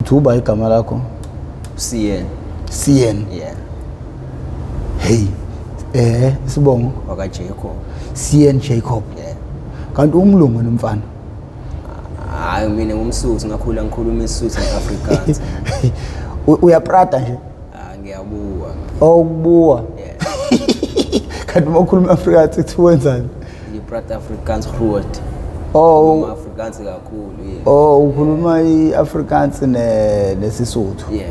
Uthi uba igama lakho? CN. CN. Yeah. Hey. Isibongo waka Jacob. CN Jacob. Yeah. Kanti umlungu nomfana? Hayi, mina ngumSuthu, ngakhula ngikhuluma isiSuthu neAfrikaans. Uyaprata nje? Ah, ngiyabuwa. Oh, ukubuwa. Yeah. Kanti uma ukhuluma Afrikaans kuthi wenzani? Ngiprata Afrikaans groot. Oh, Afrikaans kakhulu, yeah. Oh, ukhuluma iAfrikaans ne nesiSuthu. Yeah.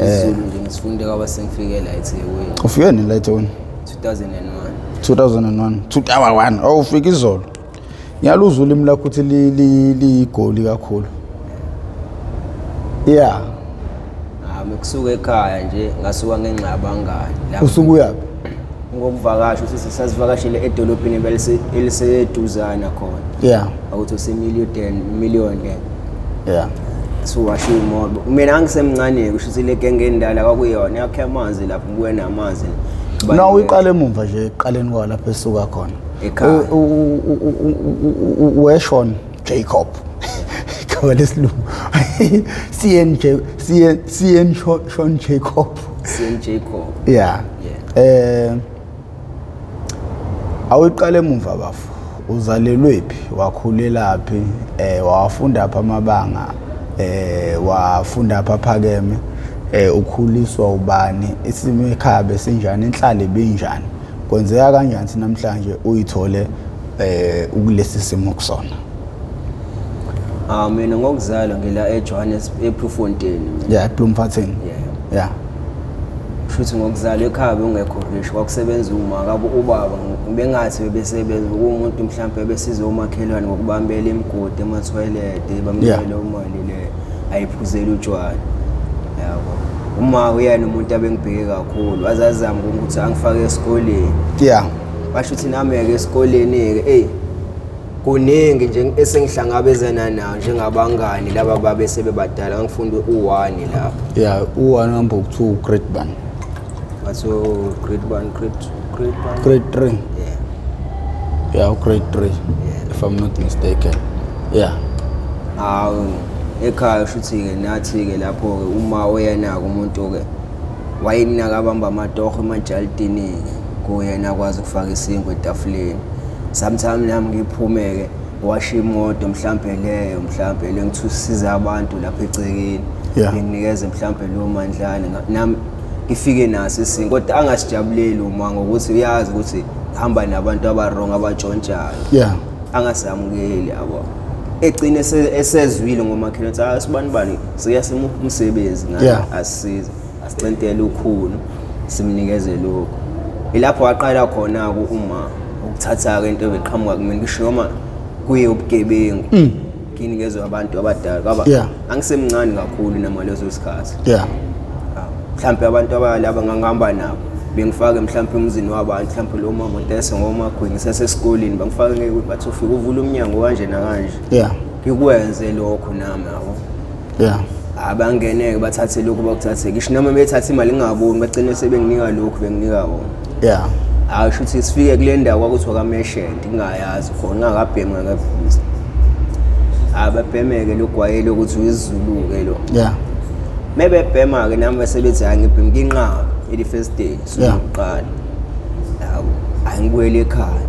isiZulu nje ngisifunde kwaba sengifike la eThekwini. Ufike nini la eThekwini? 2001. 2001. 2001. Oh, ufika izolo. Ngiyaluzwa ulimi lakho ukuthi liyigoli kakhulu. Yeah. Ah, mekusuka ekhaya nje ngasuka ngenxa yabangani. Lapho Usuke uyaphi? Ngokuvakasha, ukuthi sasivakashele edolobheni eliseduzana khona. Ukuthi usemillion million le. Siwashe imoto. Mina ngisemncane, kusho ukuthi le genge endala kwakuyona yakhe amanzi lapho, kubuye namanzi. No, uyiqale emumva nje, ekuqaleni kwawo lapho esuka khona. Ekhaya. Weshon Jacob. Igama lesilungu. CN J CN CN Sean Jacob. CN Jacob. Yeah. Yeah. Awuqale emumva bafo. Uzalelwe phi? Wakhulelaphi? Wafunda phi amabanga? Wafunda phi aphakeme? Ukhuliswa ubani? Isimo ekhaya besinjani? Inhlalo ibinjani? Kwenzeka kanjani ukuthi namhlanje uyithole ukulesi simo kusona? Ah, mina ngokuzalwa ngila eJohannesburg, eBloemfontein. Yeah, eBloemfontein. Yeah. Yeah. Futhi ngokuzalwa ekhaya bengekho rich, kwakusebenza uma kabo ubaba, bengathi bebesebenza kumuntu mhlawumbe besiza omakhelwane ngokubambela imigodi ema-toilet, bamnikele imali le ayiphuzela utshwala. Yabo. Uma uyena umuntu abengibheke kakhulu, azazama ukuthi angifake esikoleni. Basho ukuthi nami-ke esikoleni-ke, eyi kuningi nje esengihlangabezana nawo njengabangani laba babe sebebadala. Ngangifunda u-1 lapho. Yeah, u-1 hamba ku-2, grade 1. Batho grade 1, grade 2, grade 1. Grade 3. Yeah. Yeah, grade 3. Yeah. If I'm not mistaken. Yeah. Hawu, ekhaya shuthi-ke nathi-ke lapho-ke uma uyena-ke umuntu-ke wayenaka abamba amatoho emajalidini-ke, kuyena akwazi ukufaka isinkwa etafuleni. Sometimes nami ngiphume-ke washe imoto mhlampe leyo, mhlampe le ngithusiza abantu lapha egcekeni. Nginikeze mhlampe leyo mandlane, nami ngifike naso isinkwa, kodwa angasijabuleli uma ngokuthi uyazi ukuthi hamba nabantu abarong abatshontshayo. Angasamukeli, yabo. Egcine esezwile ngomakhelwane ukuthi sibani bani siya simupha umsebenzi ngaye, asisize, asicentele ukhulu, simnikeze lokho. Ilapho waqala khona-ke uma ukuthatha-ke into ebeqhamuka kumina, ngisho noma kuye ubugebengu. Nginikezwe abantu abadala kwaba angisemncane kakhulu noma leso sikhathi. Mhlampe abantu abalaba ngangihamba nabo bengifake mhlampe emzini wabantu, mhlampe lo mama ntese ngomagwini sasesikoleni, bangifake ngeke ukuthi bathi ufike uvule umnyango kanje nakanje. Ngikwenze lokho nami, yabo. Abangeneke bathathe lokho bakuthathe, ngisho noma bethathe imali ngingaboni, bagcine sebenginika lokhu benginika wona. Hayi, shuthi sifike kule ndawo kwakuthiwa kaMeshent, ngingayazi khona, ngingakabhemi, ngingakabhizi. Ababhemeke logwayelo ukuthi uyisiZulu-ke lo. Mebebhema-ke nami bese bethi hhayi ngibheme, nginqabe i-the first day, suku lokuqala. Yabo, hhayi ngibuyele ekhaya.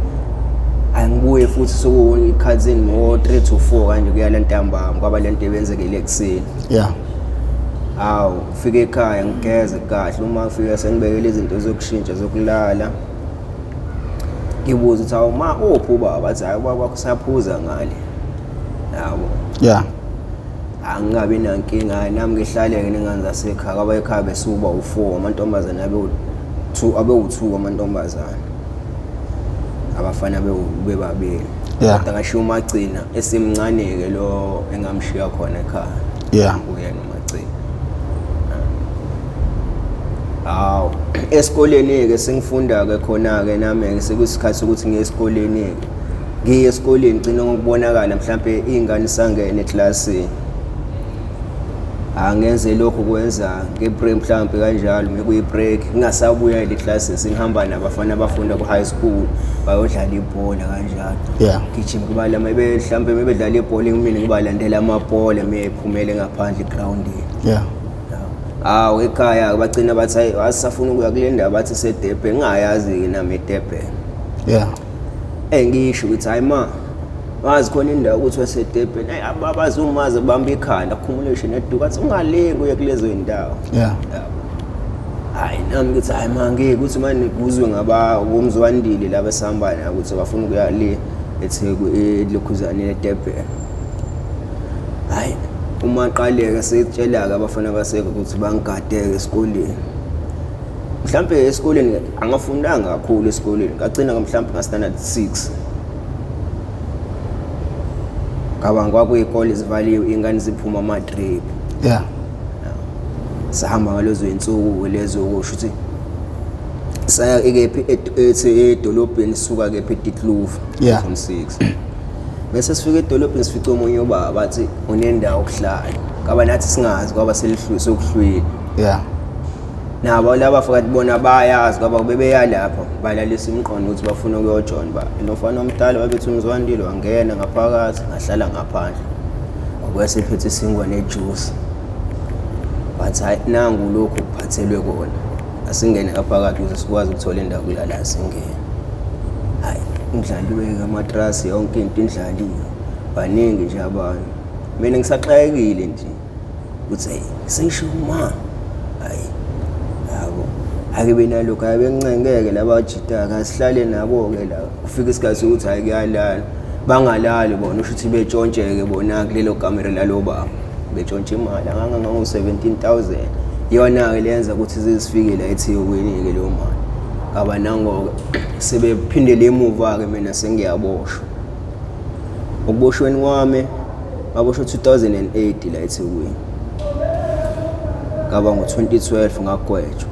Hhayi ngibuye futhi sekuyikhazini ngo 3 to 4 kanje kuya le ntambama, kwaba le nto ebenzekile ekuseni. Hawu, ufike ekhaya ngigeze kahle, uma ngifika sengibekele izinto zokushintsha zokulala. Ngibuza ukuthi hawu ma uphi ubaba, athi hayi ubaba wakho usaphuza ngale. Yabo. Angingabi nankinga, hayi nami ngihlaleke nengane zasekhaya, kwaba ekhaya besuba u4, amantombazane abe u2, abe u2 amantombazane. Abafana bebabili. Kodwa ngashiya uMagcina esemncane-ke lo engamshiya khona ekhaya. Uyena uMagcina. Hawu, esikoleni-ke sengifunda-ke khona-ke nami-ke sekuyisikhathi sokuthi ngiye esikoleni-ke. Ngiye esikoleni ngigcine ngokubonakala mhlampe iy'ngane sangena eklasini. Angenze lokhu kwenza nge-break mhlawumbe kanjalo mekuyi-break ngingasabuya le classes ngihamba nabafana abafunda ku-high school bayodlala ibhola kanjalo. Gijima kubala maybe mhlawumbe mebedlala ibhola mina ngibalandela amabhola meyephumele ngaphandle egrawundini. Hawu ekhaya bagcina bathi hayi asisafuna ukuya kule ndawo bathi seDurban ngingayazi-ke nami eDurban. Ngisho ukuthi hayi ma wazi khona indawo ukuthi waseDurban hayi abazumazi bamba ikhanda kukhumule ngisho neduku athi ungalingi uye kulezo zindawo. Hayi nami ngithi hayi ma ngeke ukuthi manje kuzwe ngaba umzwandile laba esihamba nabo ukuthi bafuna ukuya le eTheku elokhuzane eDurban. Hayi uma qaleka setshelaka abafana baseke ukuthi bangigadeke esikoleni. Mhlambe esikoleni angafundanga kakhulu esikoleni ngagcina mhlambe nga standard 6. Ngaba kwakuyikole zivaliwe ingane ziphuma ama drip. Sahamba ngalezo insuku lezo kusho ukuthi saya ekephi ethi edolobheni sisuka kephi eDikloof 6. Bese sifika edolobheni sifica omunye ubaba bathi unendawo okuhlala. Ngaba nathi singazi kwaba selihlwile sokuhlwile. Nabo laba fakathi bona bayazi kwaba bebeya lapho balalisa imiqondo ukuthi bafuna ukuyojoin ba. Lo mfana omdala babethi umzwandile wangena ngaphakathi ngahlala ngaphandle. Ngoba sephethe isinkwa nejuice. Bathi hayi nangu lokhu kuphathelwe kona. Asingene ngaphakathi ukuze sikwazi ukuthola indawo kulala singene. Hayi indlaliwe amatrasi yonke into indlaliwe. Baningi nje abantu. Mina ngisaxakekile nje. Uthi hey sisho ma. Hayi. Yabo. Ake benalokho hayi bengincengeke laba jitaka asihlale nabo ke la. Kufika isikhathi sokuthi hayi kuyalala. Bangalali bona usho ukuthi betshontsheke bona kulelo kamera lalo baba. Betshontshe imali angangango 17,000. Iyona ke lenza ukuthi zizifike la eThekwini ke leyo mali. Ngaba nango sebephindele emuva ke mina sengiyaboshwa. Ukuboshweni kwami ngaboshwa 2008 la eThekwini. Ngaba ngo-2012 ngagwetshwa.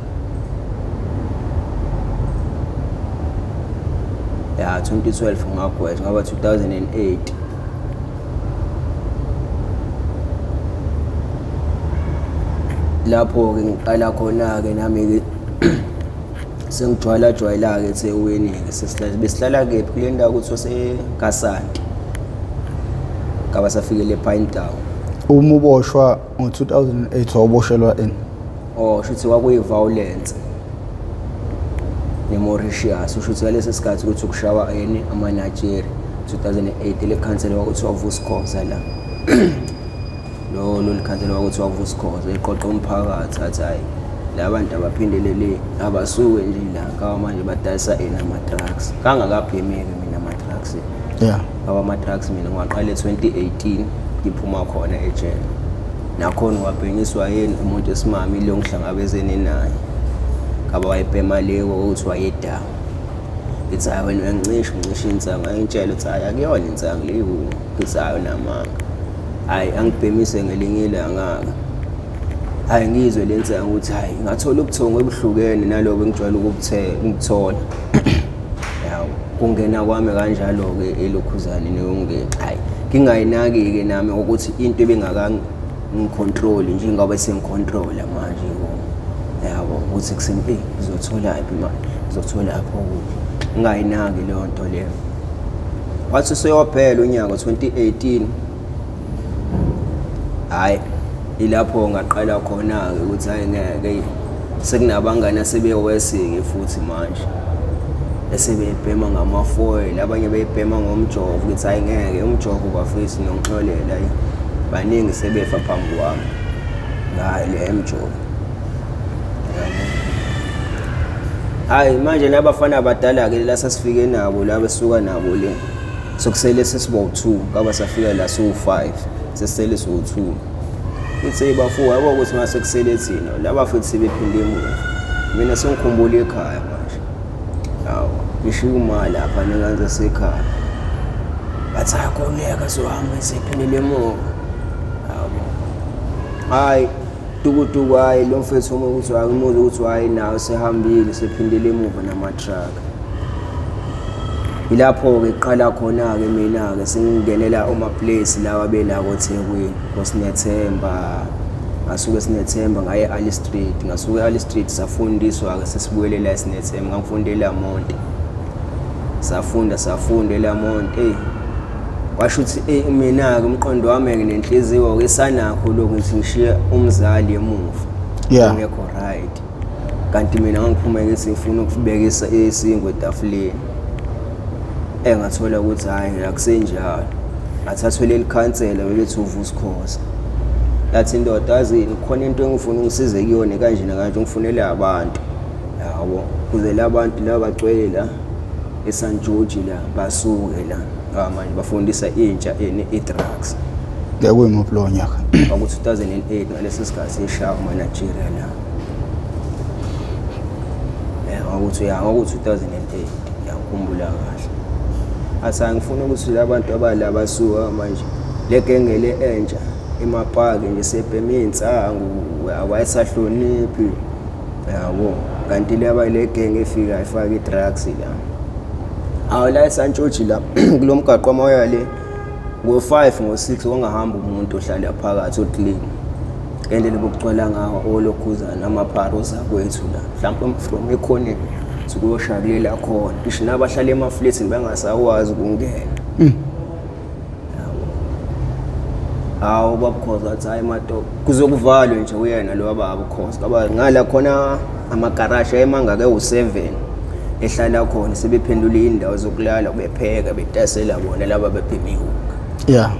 Ya 2012 ngagwetshwa ngaba 2008. Lapho ke ngiqala khona ke nami ke sengijwayela jwayela ke eThekwini ke sesihlala besihlala kephi kule ndawo ukuthi waseKasanti. Ngaba safikele ePine Town. Uma uboshwa ngo-2008 wawuboshelwa ini? Oh shuthi kwakuyi violence. NeMauritius usho ukuthi ngalesi sikhathi ukuthi ukushawa yini amaNigeria 2008 le khansela kwakuthiwa Vusi Khoza la. Lo lolu khansela kwakuthiwa Vusi Khoza eqoqa umphakathi athi hayi la bantu abaphindele le abasuke nje la ngawa manje badayisa yena ama-drugs. Kangakabhemeki mina ama-drugs. Ngawa ama-drugs mina ngiwaqale 2018 ngiphuma khona ejele. Nakhona wabhenyiswa yini umuntu esimami lo ngihlangabezene naye. Ngaba wayebhema leyo ukuthi wayedawa. Ngithi hayi wena uyangicisha uncisha insangu. Angitshela ukuthi hayi akuyona insangu leyo. Ngithi hayi unamanga. Hayi angibhemise ngelinye ilanga. Hayi ngizwe le nsangu ukuthi hayi ngathola ubuthongo obuhlukene nalobo engijwayele ukubuthola. Yawo kungena kwami kanjalo ke elokhuzane neyongena. Hayi ngingayinaki ke nami ukuthi into ebengaka ngicontrol njengoba sengicontrola manje yabo ukuthi kusempi ngizothola phi imali ngizothola phi ukudla ngingayinaki leyo nto leyo. Wathi seyophela unyaka 2018 hayi ilapho ngaqala khona ke ukuthi hayi ngeke sekunabangani asebewesike futhi manje esebebhema ngamafoil abanye beyibhema ngomjovo ukuthi hayi ngeke umjovo bafisi nongixolela hayi baningi sebefa phambi kwami ngayo le mjovo. Hayi manje labafana abadala ke la sasifike nabo la besuka nabo le sokusele sesiba u2 ngaba safika la siwu5 sesele siwu2. Ithe bafu yabo ukuthi mase kusele thina laba futhi sebephinde emuva. Mina sengikhumbula ekhaya manje. Hawu ngishiya uma lapha nenganze sekhaya. Bathi akhuleka sohamba siphindele emuva. Yabo. Hayi tukutuku hayi lo mfethu uma ukuthi hayi umuzi ukuthi hayi nawe sehambile sephindele emuva nama-truck. Ilapho ke qala khona ke mina ke sengingenela oma place lawa bela koThekwini koSinethemba Ngasuke eSinethemba ngaye e-Ali Street, ngasuka e-Ali Street safundiswa-ke sesibuyele la eSinethemba, ngangifunda eLamonti. Safunda safunda eLamonti, eyi kwasho ukuthi eyi mina-ke umqondo wami-ke nenhliziyo-ke isanakho lokhu ngithi ngishiye umzali emuva. Yeah. Ungekho right. Kanti mina ngangiphuma ngithi ngifuna ukubekisa isinkwa etafuleni. Engathola ukuthi hhayi akusenjalo. Ngathathwa leli khansela belethi uVusi Khoza. Lathi indoda yazini khona into engifuna ungisize kuyona kanje nakanje ungifunele abantu. Yabo kuze la bantu la bagcwele la eSan George la basuke la. Ah manje bafundisa intsha ini i-drugs. Bekuyimuphi lowo nyaka? Kwaku-2008 ngaleso sikhathi eshaya kuma-Nigeria la. Kwakuthi ya kwaku-2008 ngiyakhumbula kahle. Athi angifuni ukuthi la bantu abala basuka manje le genge le entsha emapaki nje sebhema iy'nsangu awayisahloniphi yabo kanti laba le genge efika ifaka i-drugs la. Awu la eSantshotshi la kulo mgaqo amoya le ngo-5 ngo-6 wangahamba umuntu ohlala phakathi o-clean ngendlela obukugcwala ngawo olokhuzana amaphara ozakwethu la mhlawumpe from ekhoneni sikuyoshaya kulela khona ngisho nabahlala emafletini bangasakwazi ukungena. Hawu babukhoza wathi hayi madoda kuzokuvalwe nje uyena lo baba ukhoza ngoba ngala khona amagaraji ayemangake u-7 ehlala khona sebephendula iy'ndawo zokulala bepheka betasela bona laba bebhema ihuka. Yeah.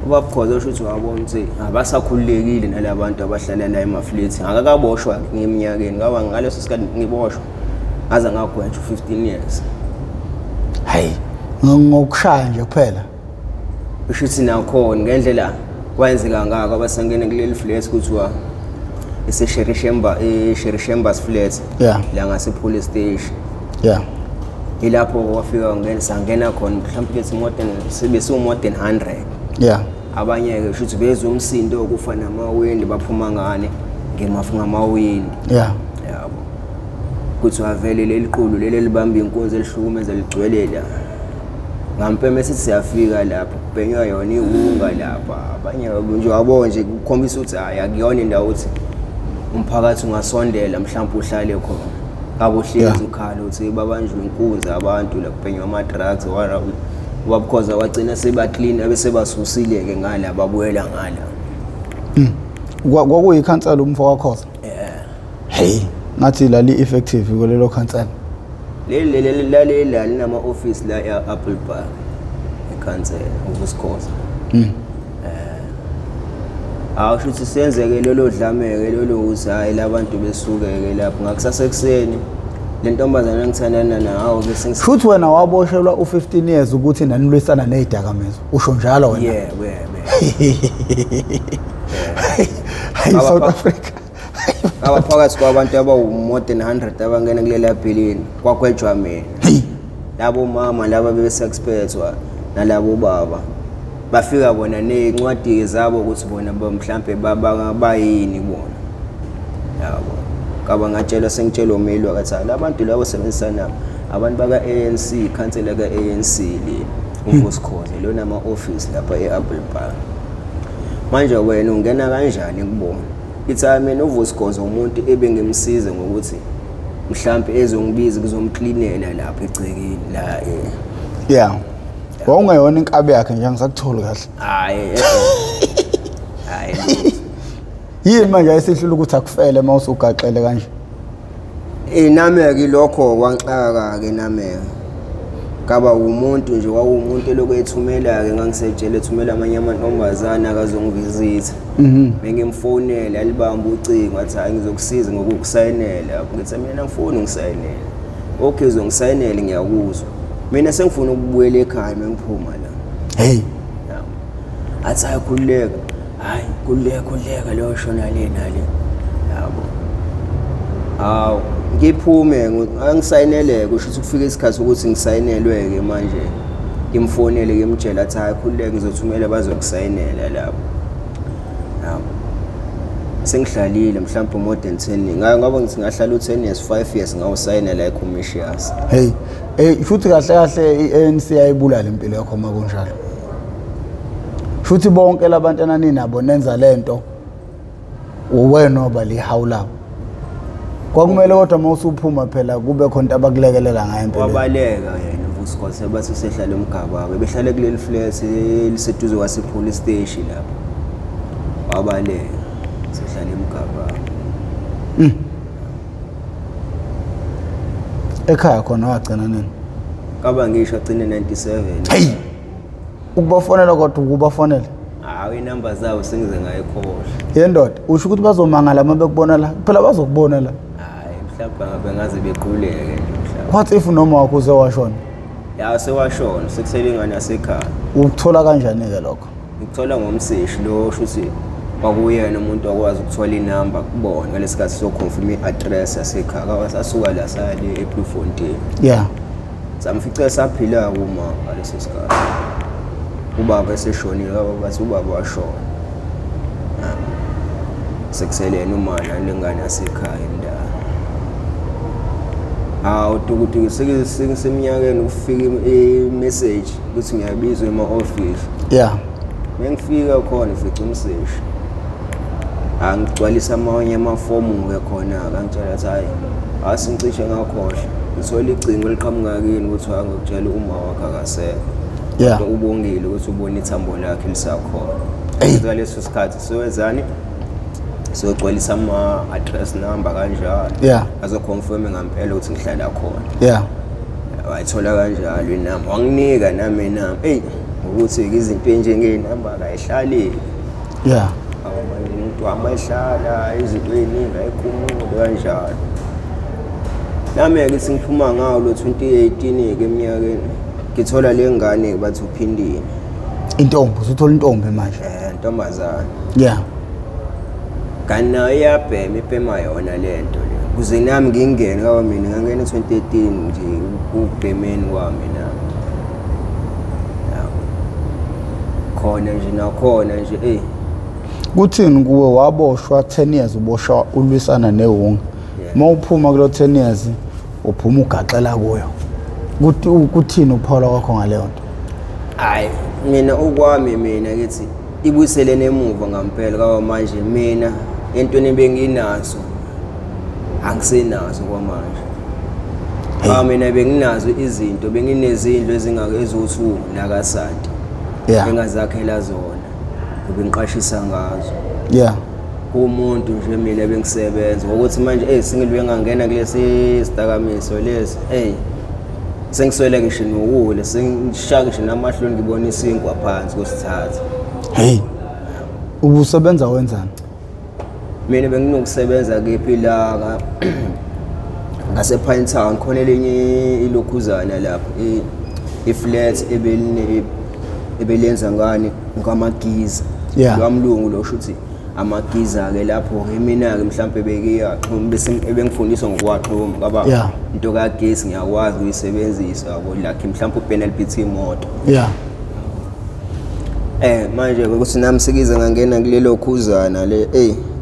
Ubaba Khoza usho ukuthi wabona ukuthi abasakhululekile nalabantu abahlala la emaflethi ngakakaboshwa ngeminyakeni ngoba ngaleso sikhathi ngiboshwa ngaze ngagwetshwa 15 years. Hayi ngokushaya nje kuphela. Usho ukuthi nakhona ngendlela kwenzeka ngako abasangene kuleli flat kuthiwa ise-Sherishemba e-Sherishemba's flat Yeah. la ngase police station. Yeah. Ilapho kwafika ngena sangena khona mhlawumbe bethi more than sibe siwu more than 100. Yeah. Abanye-ke shuthi bezwe umsindo wokufa namawindi baphuma ngane ngemafu ngamawindi. Yeah. Yabo. Kuthiwa vele leli qulu leli elibamba inkunzi elihlukumeza ligcwele la. Ngampema esithi siyafika lapho kubhenywa yona iwunga lapha abanye nje wabo nje kukhombisa ukuthi hayi akuyona indawo ukuthi umphakathi ungasondela mhlawumbe uhlale khona. Ngabe uhlezi Yeah. ukhala ukuthi babanjwe inkunzi abantu la kubhenywa ama-drugs wara ubabukhoza wagcina seba-clean abesebasusile-ke ngala babuyela ngala. Kwakuyikhansela umfo wakhoza. Yeah. Hey, ngathi lali effective kulelo khansela. Leli leli lali la linama-office la e-Apple Park ekhansela uVusi Khoza. Hawu shuthi senzeke lolo dlameke lolo ukuthi hhayi labantu besuke-ke lapho ngakusasa ekuseni le ntombazane engithandana nawo ke Futhi wena waboshelwa u-15 years ukuthi nanilwisana nezidakamizwa. Usho njalo wena. Yebo yebo. Hayi South Africa. Aba phakathi kwabantu abawu more than 100 abangena kulela bhilini kwagwetshwa mina. Hey. Labo mama laba bebese-expectwa nalabo baba bafika bona ney'ncwadi zabo ukuthi bona mhlampe bayini bona. Yabo. Kaba ngatshelwa sengitshelwa umeli wakathi "Hayi, labantu labo sebenzisana nabo abantu baka-ANC, ikhansela ka-ANC le uVusi Khoza lona ama-office lapha e-Apple Park. Manje wena ungena kanjani kubona? Ithi hayi mina uVusi Khoza umuntu ebengimsiza ngokuthi mhlampe ezongibiza kuzomklinela lapha egcekeni la eh. Yeah. Wawungeyona inkabi yakhe nje angisakutholi kahle. Hayi. Hayi. Yini manje ayisihlula ukuthi akufele uma usugaxele kanje? Nami-ke lokho kwangixaka-ke nami-ke. Kaba umuntu nje kwawumuntu elokhu ethumela-ke ngangisetshela ethumela amanye amantombazane akazongivizitha. Bengimfonela alibambe ucingo athi hhayi ngizokusiza ngokukusayinela. Ngithi mina angifuni ungisayinele. Okay uzongisayinela ngiyakuzwa. Mina sengifuna ukubuyela ekhaya mengiphuma la. Hey. Yabo. Athi hayi khululeka. Hayi khululeka khululeka leyo shona le nale. Yabo. Hawu ngiphume angisayinele kusho ukuthi kufika isikhathi ukuthi ngisayinelwe ke manje. Ngimfonele ngimtshela athi hayi khululeka ngizothumela bazokusayinela lapho. Yabo. Sengihlalile mhlawumbe more than 10 ngayo ngoba ngithi ngahlala u10 years 5 years ngawusayina la eCommercials. Hey. Eh futhi kahle kahle iANC ayibulala impilo yakho uma kunjalo. Futhi bonke labantwana ninabo nenza lento Uwena oba lihawu labo. Kwakumele kodwa uma usuphuma phela kube khona into abakulekelela ngayo empilweni. Wabaleka yena uVusi Khoza, bathi usehlala eMgababa, behlala kuleli flat eliseduze kwase-police station lapho. Wabaleka sehlala eMgababa. Ekhaya khona wagcina nini? Kaba ngisho agcine 97. Hey! Ukubafonela kodwa ukubafonela. Hawu, inamba zabo sengize ngayikhohlwa. Yendoda, usho ukuthi bazomangala uma bekubona la. Phela bazokubona la. Hayi, mhlawumbe ngabe ngaze bequleke nje mhlawumbe. What if noma wakho uze washona? Ya, sewashona, sekusele ingane yasekhaya. Ukuthola kanjani-ke lokho? Ngikuthola ngomseshi lo, osho ukuthi kwakuyena umuntu okwazi ukuthola inamba kubona ngalesi sikhathi soconfirm i-address yasekhaya. Kawa sasuka la saya le eBloemfontein. Samfica saphila kuma ngaleso sikhathi. Ubaba eseshonile, baba bathi ubaba washona. Sekuselene uma nalengane yasekhaya indaba. Hawu, tukutuku, sengiseminyakeni kufika i-message ukuthi ngiyabizwa ema-office. Mengifika khona ngifica umseshi. Angigcwalisa amanye amafomu-ke khona-ke, angitshela ukuthi hhayi, asingicishe ngakhohlwa. Ngithola icingo eliqhamuka kini ukuthi angikutshela uma wakho akasekho. Kodwa ubongile ukuthi ubona ithambo lakhe lisakhona. Ngaleso sikhathi sowenzani? Siyogcwalisa ama-address number kanjalo. Azoconfirm ngampela ukuthi ngihlala khona. Wayithola kanjalo inamba. Wanginika nami inamba. Eyi, ukuthi izinto enjengey'namba akayihlali. Manje umuntu wami ayihlala izinto ey'ningi ayikhumule kanjalo. Nami-ke ngithi ngiphuma ngawo lo 2018-ke eminyakeni, ngithola le ngane bathi uphindile. Intombi, usuthola intombi manje. Ntombazane. Kanti nayo iyabhema, ibhema yona le nto le. Kuze nami ngingene, ngoba mina ngangena 2013 nje ukubhemeni kwami nami. Yabo. Khona nje nakhona nje, ey. Kuthini kuwe waboshwa 10 years uboshwa ulwisana newunga. Mawuphuma kulo 10 years uphuma ugaxela kuyo. Kuthini ukuphola kwakho ngaleyo nto? Hayi, mina okwami mina ngithi ibuyiselene emuva ngampela ngoba manje mina entweni ebenginazo angisenazo kwamanje. Ngoba mina benginazo izinto, benginezindlu ezingaka eziwu-2 la kaSanti. Engazakhela zona, bengiqashisa ngazo. Kumuntu nje mina bengisebenza ngokuthi manje sengilwe ngangena kulesi sidakamiso lesi, sengiswele ngisho nokudla, sengishaya ngisho namahloni ngibona isinkwa phansi kusithatha. Hey, ubusebenza wenzani? Mina benginokusebenza kephi la ngase Pine Town, khona elinye ilokhuzana lapho, i-flat ebelenza ngani ngamagiza. Lwamlungu lo, shuthi amagiza ke lapho ke mina ke mhlambe bekiyaxhuma, bese ebengifundiswa ngokuwaxhuma ngoba into kagesi ngiyakwazi ukuyisebenzisa yabo, like mhlambe upenal beat imoto. Manje ukuthi nami sikize ngangena kulelo khuzana le,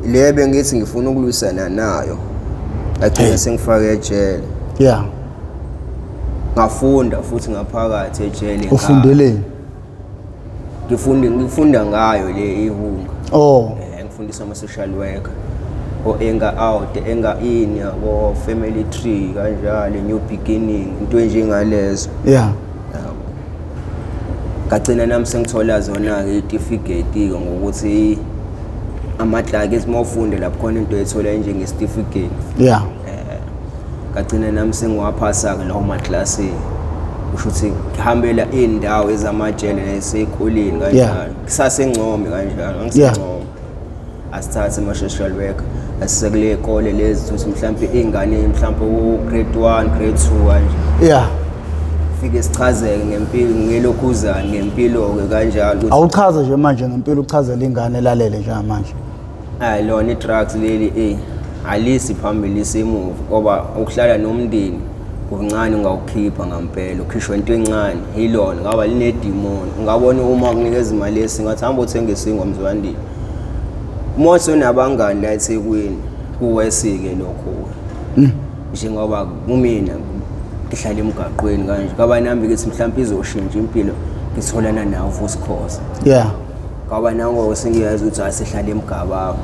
le bengithi ngifuna ukulwisana nayo. Ngagcina sengifake ejele. Ngafunda futhi ngaphakathi ejele. Ufundeleni? Ngifunda ngayo le ihunga. Ngifundisa ama social worker. O enga out, enga in, yabo family tree kanjalo, new beginning, into enjengalezo. Yabo. Ngagcina nami sengithola zona ke certificate ke ngokuthi ama-clerk ethi mawufunde lapho khona into ethola njenge-certificate. Ngagcina nami sengiwaphasa ke lawo maklasi. Kusho ukuthi ngihambela iy'ndawo ezamajele nasey'koleni kanjalo. Kusasencome kanjalo, angisencome. Asithathe ama-social worker, asisekule y'kole lezi ukuthi mhlampe iy'ngane mhlampe ku-grade 1, grade 2 kanje. Fike sichazeke ngempilo, ngelokhuzane, ngempilo-ke kanjalo ukuthi Awuchaze nje manje ngempilo, uchazele ingane elalele njengamanje. Hayi, lona i-drugs leli, alisi phambili lisemuva, ngoba ukuhlala nomndeni kuncane ungawukhipha ngampela, ukhishwa into encane yilona ngoba linedimoni. Ungabona uma kunikeza imali yesinga ngathi hamba uthenga isinkwa mzwandile. Uma usunabangani la eThekwini kuwesike lokho. Njengoba kumina ngihlala emgaqweni kanje, kwaba nami ngithi mhlawumbe izoshintsha impilo ngitholana nawo futhi khoza. Kwaba nango sengiyazi ukuthi asihlale emgababa.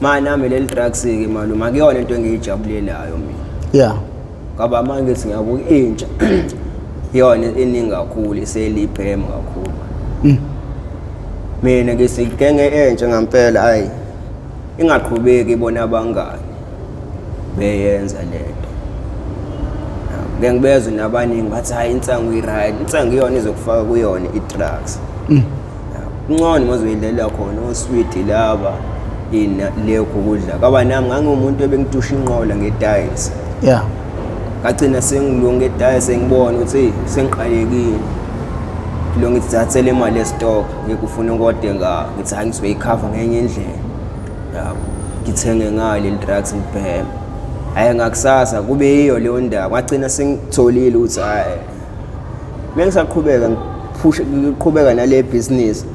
Ma nami leli drugs ke malume akuyona into engiyijabulelayo mina. Yeah. Ngoba manje ngithi ngiyabuka intsha iyona eningi kakhulu iselibhema kakhulu. Mina ngithi genge entsha ngampela ayi ingaqhubeki ibona abangani beyenza lento. Ngeke ngibezwe nabaningi bathi hayi insangu i-right, insangu iyona izokufaka kuyona i-drugs. Kungcono uma uzoyidlela khona oswidi laba ina lekho ukudla. Kwaba nami ngangiwumuntu ebengitusha inqola ngedayisi. Yeah. Ngagcina sengilunga edayisi sengibona ukuthi hey sengiqalekile. Lo ngithathele imali yestock ngikufuna ukode nga ngithi hayi ngizoyikhava ngenye indlela. Yabo. Ngithenge ngayo leli drugs ngibheme. Hhayi ngakusasa kube yiyo leyo ndaba. Ngagcina sengitholile ukuthi hhayi mengisaqhubeka ngiphushe ngiqhubeka nale business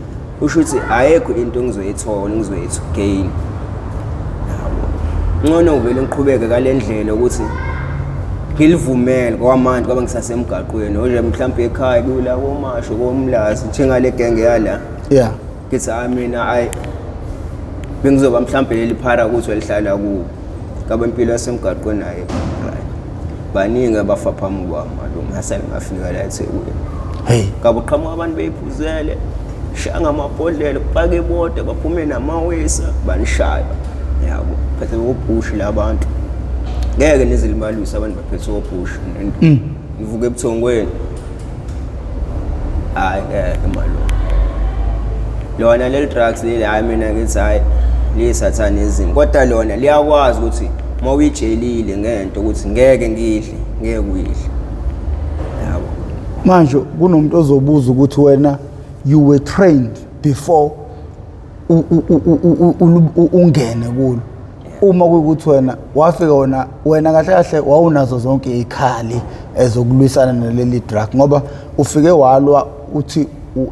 usho ukuthi ayekho into engizoyithola ngizoyitho gain yabo ngcono ngivele ngiqhubeke kale ndlela ukuthi ngilivumele kwamanje ngoba ngisasemgaqweni nje mhlawumbe ekhaya kula komasho komlazi njengale genge yala Yeah. Ngithi hayi mina ayi bengizoba mhlawumbe leli phara ukuthi elihlala kuwo. Ngabe impilo yasemgaqweni ayikho right. Baningi abafa phambi kwami malume ngasale ngafika la eThekwini. Hey. Ngabe uqhamuka abantu beyiphuzele shaya ngamabhodlela kupake imoto baphume namawisa banishaya. Yabo phethe obhushi labantu. Ngeke nizilibalise abantu baphethe obhushi. Ngivuke ebuthongweni. Hayi ngeke malume. Lona leli drugs leli hayi mina ngithi hayi liyisathanism kodwa lona liyakwazi ukuthi uma uyitshelile ngento ukuthi ngeke ngidle ngeke uyidle. Yabo. Manje kunomuntu ozobuza ukuthi wena you were trained before ungene kulo. Uma kuyikuthi wena wafika wena wena kahle kahle wawunazo zonke izikhali ezokulwisana naleli drug ngoba ufike walwa uthi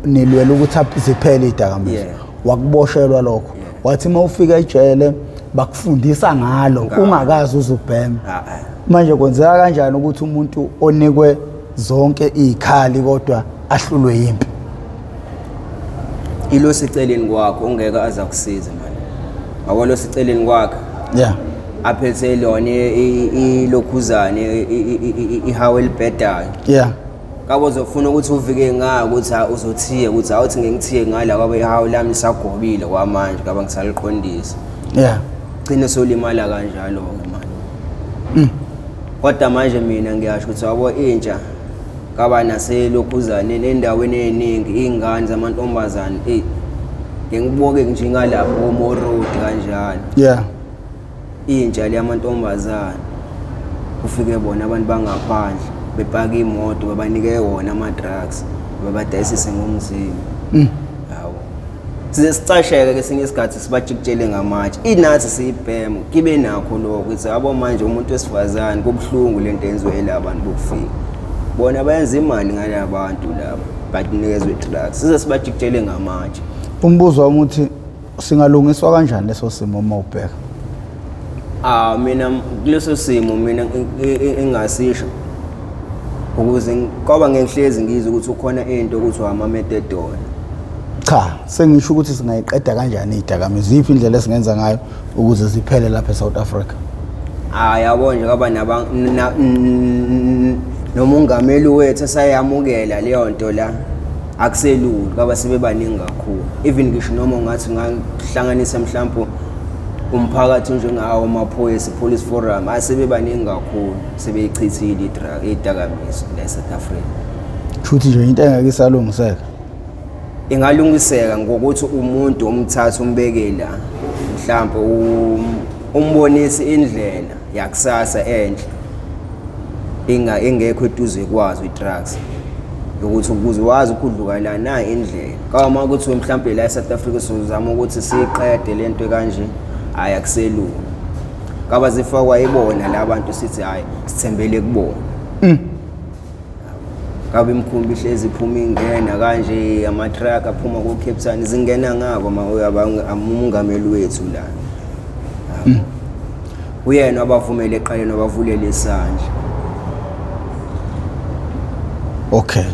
nilwela ukuthi ziphele izidakamizwa. Wakuboshelwa lokho. Wathi uma ufika ejele bakufundisa ngalo ungakazi uzubhema. Manje kwenzeka kanjani ukuthi umuntu onikwe zonke izikhali kodwa ahlulwe yimpi? Ilo siceleni kwakho ongeke aza kusiza manje. Yabo lo siceleni kwakhe. Yeah. Aphethe lona ilokhuzane ihawu elibhedayo. Yeah. Ngabe uzofuna ukuthi uvike ngayo ukuthi uzothiye ukuthi awuthi ngengithiye ngala kwabe ihawu lami lisagobile kwamanje ngabe ngisaliqondisa. Yeah. Gcine solimala kanjalo ke manje. Kodwa manje mina ngiyasho ukuthi yabo intsha kaba naselokhuzaneni endaweni eningi iy'ngane zamantombazane eyi ngibuke nje ngalapho komo road kanjalo. Yeah. Intsha leyamantombazane ufike bona abantu bangaphandle bepaka imoto babanike wona ama-drugs babadayisise ngomzimba. Yabo. Size sicasheke kesinye isikhathi sibajikijele ngamatshe. Inathi siyibhema kibe nakho lokho ukuthi yabo manje umuntu wesifazane kubuhlungu lento enziwe yila bantu bokufika. Bona bayenza imali ngala bantu laba banikezwe drugs. Size sibajikijele ngamatshe. Umbuzo wami uthi singalungiswa kanjani leso simo uma ubheka? Ah mina kuleso simo mina engasisho ukuze ngoba ngihlezi ngizwe ukuthi ukhona into ukuthi ama-methadone. Cha, sengisho ukuthi singayiqeda kanjani izidakamizwa, iyiphi indlela esingenza ngayo ukuze ziphele lapha eSouth Africa? Ah yabo nje kwaba naba nomongameli wethu esayamukela leyo nto la akuselula kwaba sebebaningi kakhulu even ngisho noma ungathi ungahlanganisa mhlawumbe umphakathi njengawo amaphoyisa police forum asebebaningi kakhulu sebeyichithile i-drug idakamizwa la eSouth Africa. Shuthi nje into engeke isalungiseka. Ingalungiseka ngokuthi umuntu umthathe umbeke la mhlawumbe umbonise indlela yakusasa enhle inga engekho eduze kwazo i-drugs ukuthi ukuze wazi ukudluka la na indlela kama ukuthi mhlawumbe la eSouth Africa sizama ukuthi siyiqede lento kanje hayi akuselula kaba zifakwa ibona la bantu sithi hayi sithembele kubona. Ngabe imikhumbi ihlezi iphuma ingena kanje ama-truck aphuma ko-Cape Town zingena ngabo umongameli wethu la. Uyena wabavumela eqaleni wabavulela isandla. Okay.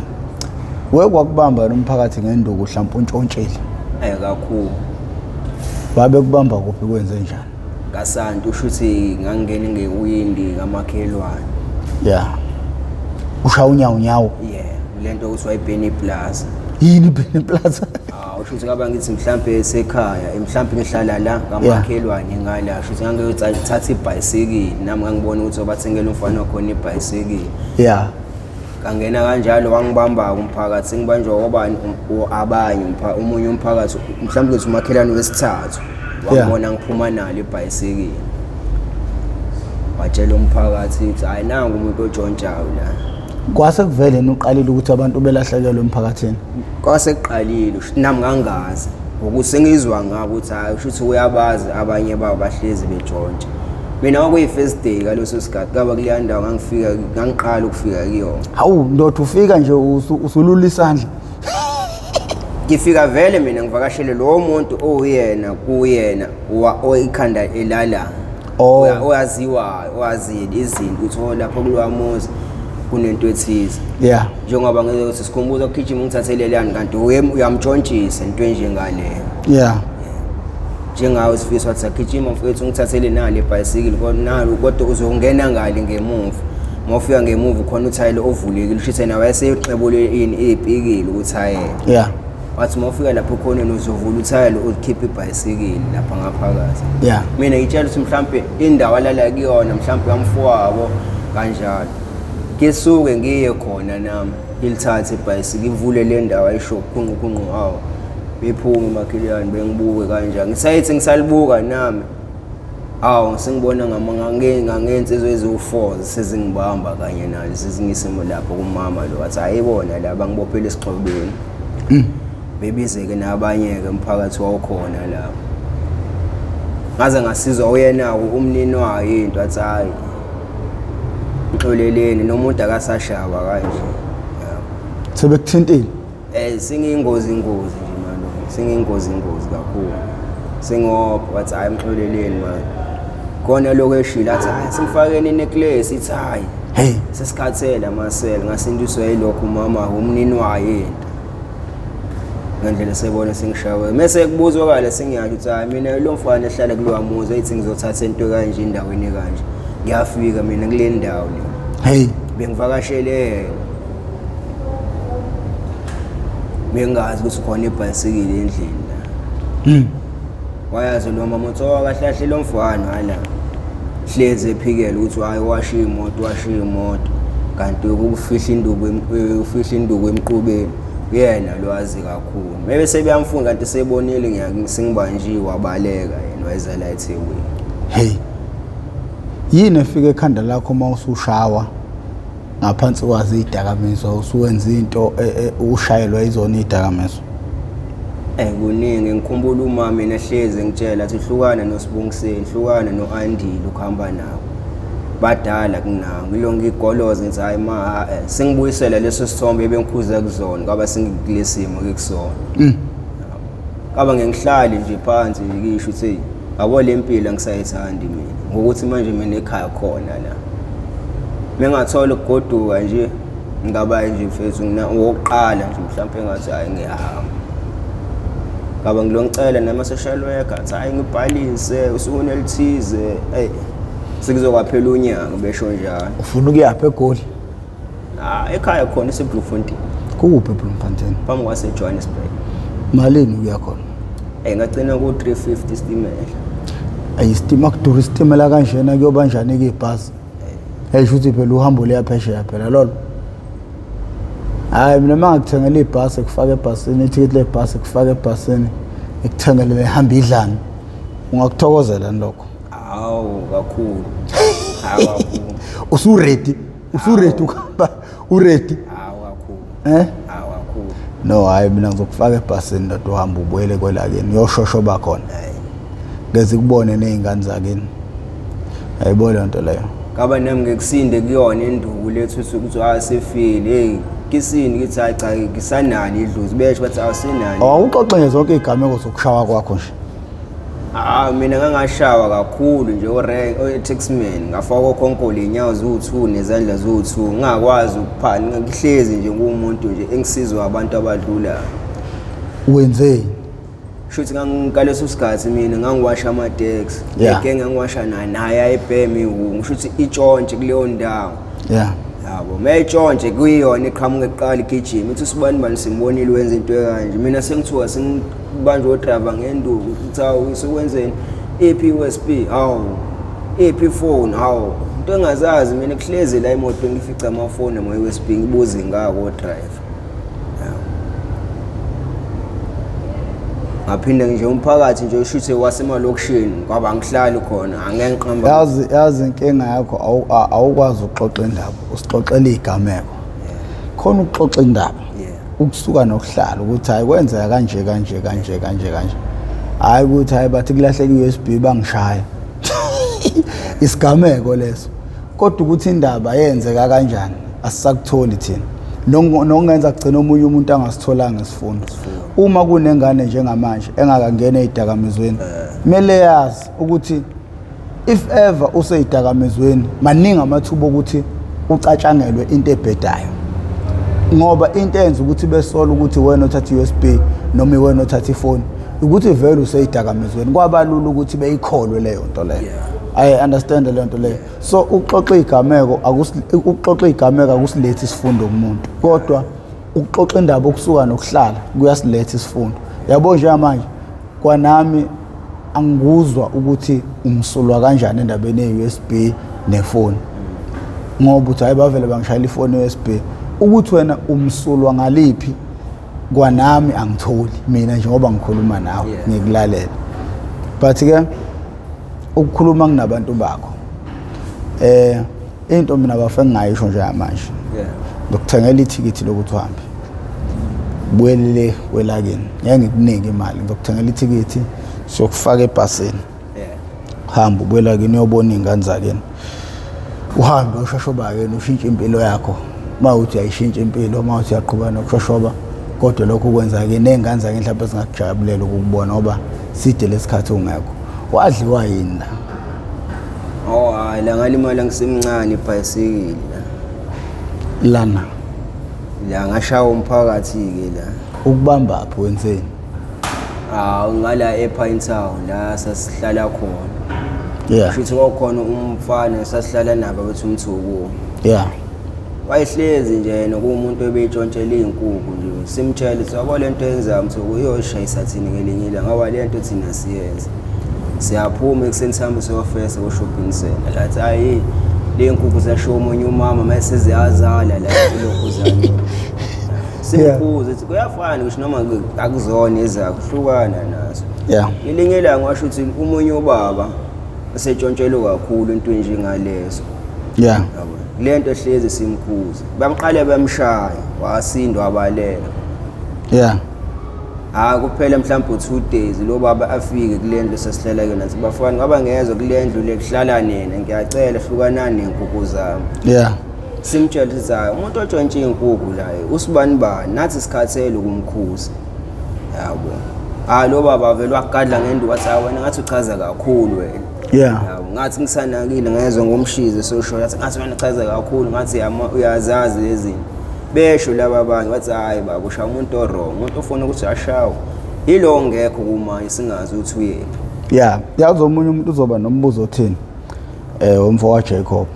Wekwakubamba nomphakathi ngenduku mhlawumbe untshontshile. Ayi kakhulu. Babe kubamba kuphi, kwenze njani? Kasanti, usho ukuthi ngangingene ngewindi kamakhelwane. Ya, ushaya unyawo nyawo. Yeah, le nto kuthiwa iBenny Plaza. Yini iBenny Plaza? Ah, usho ukuthi kaba ngithi mhlampe esekhaya, mhlampe ngihlala la kamakhelwane ngala, usho ukuthi ngangiyothatha ibhayisikili, nami ngangibona ukuthi bathengele umfana wakhona ibhayisikili. Kangena kanjalo wangibamba umphakathi, sengibanjwa obani abanye omunye umphakathi, mhlawumbe ngithi umakhelwane wesithathu wangibona ngiphuma nalo ibhayisikili, watshela umphakathi ukuthi hayi, nangu umuntu otshontshayo la. Kwase kuvele uqalile ukuthi abantu belahlekelwe emphakathini? Kwase kuqalile, usho nami ngangazi, ngokuthi sengizwa ngabo ukuthi hayi, usho ukuthi uyabazi abanye babo bahlezi betshontsha. Mina kwakuyi-first day ngaleso sikhathi, kaba kuleya ndawo ngangifika, ngangiqala ukufika kuyona. Hawu ndoda, ufika nje usulula isandla. Ngifika vele mina ngivakashele lowo muntu owuyena kuyena oyikhanda elala. Oyaziwayo, owazile izinto ukuthi oh, lapho kulowa muzi kunento ethize. Njengoba ngizothi sikhumbuza ukugijima ngithathelelani, kanti uyamtshontshisa into enjengaleyo. Njengawe Sifiso, wathi sagijima mfethu ngithathele nali ibhayisikili, kodwa nalo kodwa uzongena ngale ngemuva. Uma ufika ngemuva khona uthayela ovulekile, usho ukuthi yena wayeseyoxebule ini iy'pikili ukuthayela. Wathi uma ufika lapho khoneni uzovula uthayela ulikhiphe ibhayisikili lapha ngaphakathi. Mina ngitshela ukuthi mhlampe indawo alala kuyona mhlampe yamfowabo kanjalo. Ngisuke ngiye khona nami ngilithathe ibhayisikili, ngivule le ndawo ayisho khunqu khunqu, hawu bephume makhelwane bengibuke kanjani. Ngisayithi ngisalibuka nami, hawu sengibona ngangensizwa eziwu-4 sezingibamba kanye nalo, sezingise lapho kumama lo, wathi ayibona la bangibophele esixhobeni. Bebize-ke nabanye-ke umphakathi wawukhona lapho. Ngaze ngasizwa uyena-ke umnini wayo into, wathi hhayi mxoleleni nomuntu akasashawa kanje. Sebekuthintile? Sengiyingozi ingozi nje malume, sengiyingozi ingozi kakhulu. Sengopha, wathi hhayi mxoleleni manje. Khona lokho eshilo athi hhayi simfakeni inecklace, ithi hhayi. Hey. Sesikhathele amasele, ngasindiswa yilokho umama umnini wayo into. Ngendlela sebona sengishawe. Mese kubuzwa kale sengiyasho ukuthi hhayi mina lo mfana ehlala kulowa muzi ethi ngizothatha into kanje endaweni kanje. Ngiyafika mina kule ndawo le. Hey. Bengivakashele. Bengazi ukuthi khona ibhayisikili endlini la. Wayazi lo mama uthi oh kahle kahle lo mfana hala. Hlezi ephikela ukuthi hayi washiya imoto, washiya imoto. Kanti ukufihla induku ufihla induku emqubeni. Uyena lo wazi kakhulu. Maybe sebeyamfuna kanti sebonile ngiyasingibanjiwe wabaleka yena wayeza la eThekwini. Hey. Yini efika ekhanda lakho uma usushawa ngaphansi kwazo izidakamizwa, usuwenza into ushayelwa izona izidakamizwa? Kuningi ngikhumbula uma mina ehlezi ngitshela athi hlukana noSibongiseni, hlukana noAndile ukuhamba nabo. Badala kunawo. Ngilo ngigoloza ngithi hayi ma sengibuyisela leso sithombe ebengikhuza kuzona kwaba sengikulesimo ngikusona. Kaba ngihlali nje phansi ngisho ukuthi yabo le mpilo angisayithandi mina ngokuthi manje mina ekhaya khona la. Mengathola ukugoduka nje ngaba nje mfethu ngokuqala nje mhlawumbe ngathi hayi ngiyahamba. Ngaba ngilongicela nama social worker athi hayi ngibhalise usuku elithize, hey sekuzokwaphela unyaka besho njalo. Ufuna ukuyaphi eGoli? Ah, ekhaya khona iseBloemfontein. Kuphi eBloemfontein? Phambi kwase Johannesburg. Malini ukuya khona? Ngagcina ku 350 isitimela. Ayi isitima kudura isitimela kanjena, kuyoba njani ke ibhasi? Hey, shuthi phela uhambo liyaphesheya phela lolo. Hayi mina mangikuthengela ibhasi kufaka ebhasini, ithikithi lebhasi kufaka ebhasini, ikuthengele lehamba idlani. Ungakuthokozela lokho? Hawu kakhulu. Hawu kakhulu. Usu ready? Usu ready ukuhamba? Uready? Hawu kakhulu. Hawu kakhulu. No hayi mina ngizokufaka ebhasini ndoda, uhamba ubuyele kwelakini, uyoshoshoba khona. Ngeze kubone nezingane zakini. Ayibona lento leyo. Ngaba nami ngikusinde kuyona induku lethu ukuthi asefile. Hey, kisini ngithi hayi cha ngisanalo idlozi, besho bathi awusenalo. Awuxoxe nje zonke izigameko zokushawa kwakho nje. Ah mina ngangashawa kakhulu nje orank o-taxman, ngafakwa okhonkolo iy'nyawo ziwu-2 nezandla ziwu-2, ngingakwazi ukuphana, ngihlezi nje ngumuntu nje engisizwa abantu abadlulayo. Wenzeni? Shuthi ngaleso sikhathi mina ngangiwasha ama-taxi. Igenge ngangiwasha naye naye ayebhema iwungu. Shuthi itshontshe kuleyo ndawo. Yeah. Yabo, mayitshontshe kuyiyona iqhamuka kuqala igijima. Ithi usibani bani simbonile wenza into ekanje. Mina sengithuka sengibanjwe odriver ngenduku. Uthi hawu usukwenzeni? Iphi i-USB? Hawu. Iphi ifoni? Hawu. Into engazazi mina kuhlezi la emotweni ngifica amafoni nama-USB ngibuze ngako odriver. Ngaphinde nje umphakathi nje ushuthe wasemalokishini ngoba angihlali khona angeke ngiqamba. Yazi inkinga yakho awukwazi ukuxoxa indaba, usixoxela igameko. Khona ukuxoxa indaba. Ukusuka nokuhlala ukuthi hayi kwenzeka kanje kanje kanje kanje kanje. Hayi ukuthi hayi bathi kulahleka i-USB bangishaya. Isigameko leso. Kodwa ukuthi indaba yenzeka kanjani asisakutholi thina. Nokungenza kugcina omunye umuntu angasitholanga isifundo. Uma kunengane njengamanje engakangena ezidakamizweni, kumele yazi ukuthi if ever useyidakamizweni maningi amathuba okuthi ucatshangelwe into ebhedayo. Ngoba into eyenza ukuthi besola ukuthi wena othatha i-USB noma iwena othatha ifoni ukuthi vele useyidakamizweni, kwabalula ukuthi beyikholwe leyo nto leyo. I understand leyo nto leyo. So ukuxoxa igameko ukuxoxa igameko akusilethi isifundo kumuntu, kodwa ukuxoxa indaba okusuka nokuhlala kuyasiletha isifundo. Yabo njengamanje kwanami angikuzwa ukuthi umsulwa kanjani endabeni ye-USB nefoni, ngoba uthi hayi bavele bangishayela ifoni ye-USB. Ukuthi wena umsulwa ngaliphi kwanami angitholi mina njengoba ngikhuluma nawe ngikulalela. But ke ukukhuluma kunabantu bakho into mina bafe ngingayisho nje manje, ngikuthengela ithikithi lokuthi uhambe buyelele kwelakini, ngeke ngikunike imali, ngizokuthengela ithikithi siyokufaka ebhasini, hamba ubuyela kini uyobona iy'ngane zakini, uhambe uyoshoshoba kini ushintshe impilo yakho. Uma uthi uyayishintsha impilo, uma uthi uyaqhubeka nokushoshoba, kodwa lokhu kwenza kini ney'ngane zakini mhlawumbe zingakujabulela ukukubona ngoba side lesikhathi ungekho. Wadliwa yini la? Oh hayi, la ngalimala ngisemncane ibhayisikili la. Lana? La ngashawa umphakathi-ke la. Ukubambaphi wenzeni? Hawu ngala ePine Town la sasihlala khona. Yeah. Shuthi kwakukhona umfana sasihlala nabo bethi umthuku. Yeah. Wayehlezi nje yena kuwumuntu ebeyitshontshela iy'nkukhu nje. Simtshele ukuthi yabo lento yenzayo mthuku iyoshayisa thina ngelinye ilanga ngoba lento thina siyenza. Siyaphuma ekuseni sihambe siyofesa ko-shopping center. Lathi hayi le nkukhu zashiwo omunye umama mase ziyazala la kulokhu zami. Simkhuze ukuthi kuyafana ngisho noma akuzona ezakho hlukana nazo. Yeah. Ngelinye ilanga washo ukuthi umunye ubaba esetshontshelo kakhulu into enjengalezo. Yeah. Yabo. Lento ehlezi simkhuze. Bamqale bamshaya, wasindwa wabaleka. Yeah. Hayi kuphela mhlawumbe 2 days lo baba afike kule ndlu sesihlala kuyona nathi bafana ngoba ngezwe kule ndlu le kuhlala nina ngiyacela hlukanani nenkukhu zami. Yeah. Simtshela ukuthi hayi umuntu otshontshe iy'nkukhu la usibani bani nathi sikhathele ukumkhuza. Yabo. Hayi lo baba vele wagadla ngenduku wathi hayi wena ngathi uchaza kakhulu wena. Yeah. Yabo ngathi ngisanakile ngezwe ngomshizi sosho yathi ngathi wena uchaza kakhulu ngathi uyazazi lezi zinto. Besho laba abanye bathi hayi baba ushaya umuntu o-wrong, umuntu ofuna ukuthi ashawe. Yilo ngekho kumanje singazi ukuthi uyephi. Yeah, yazi omunye umuntu uzoba nombuzo othini umfo wa Jacob.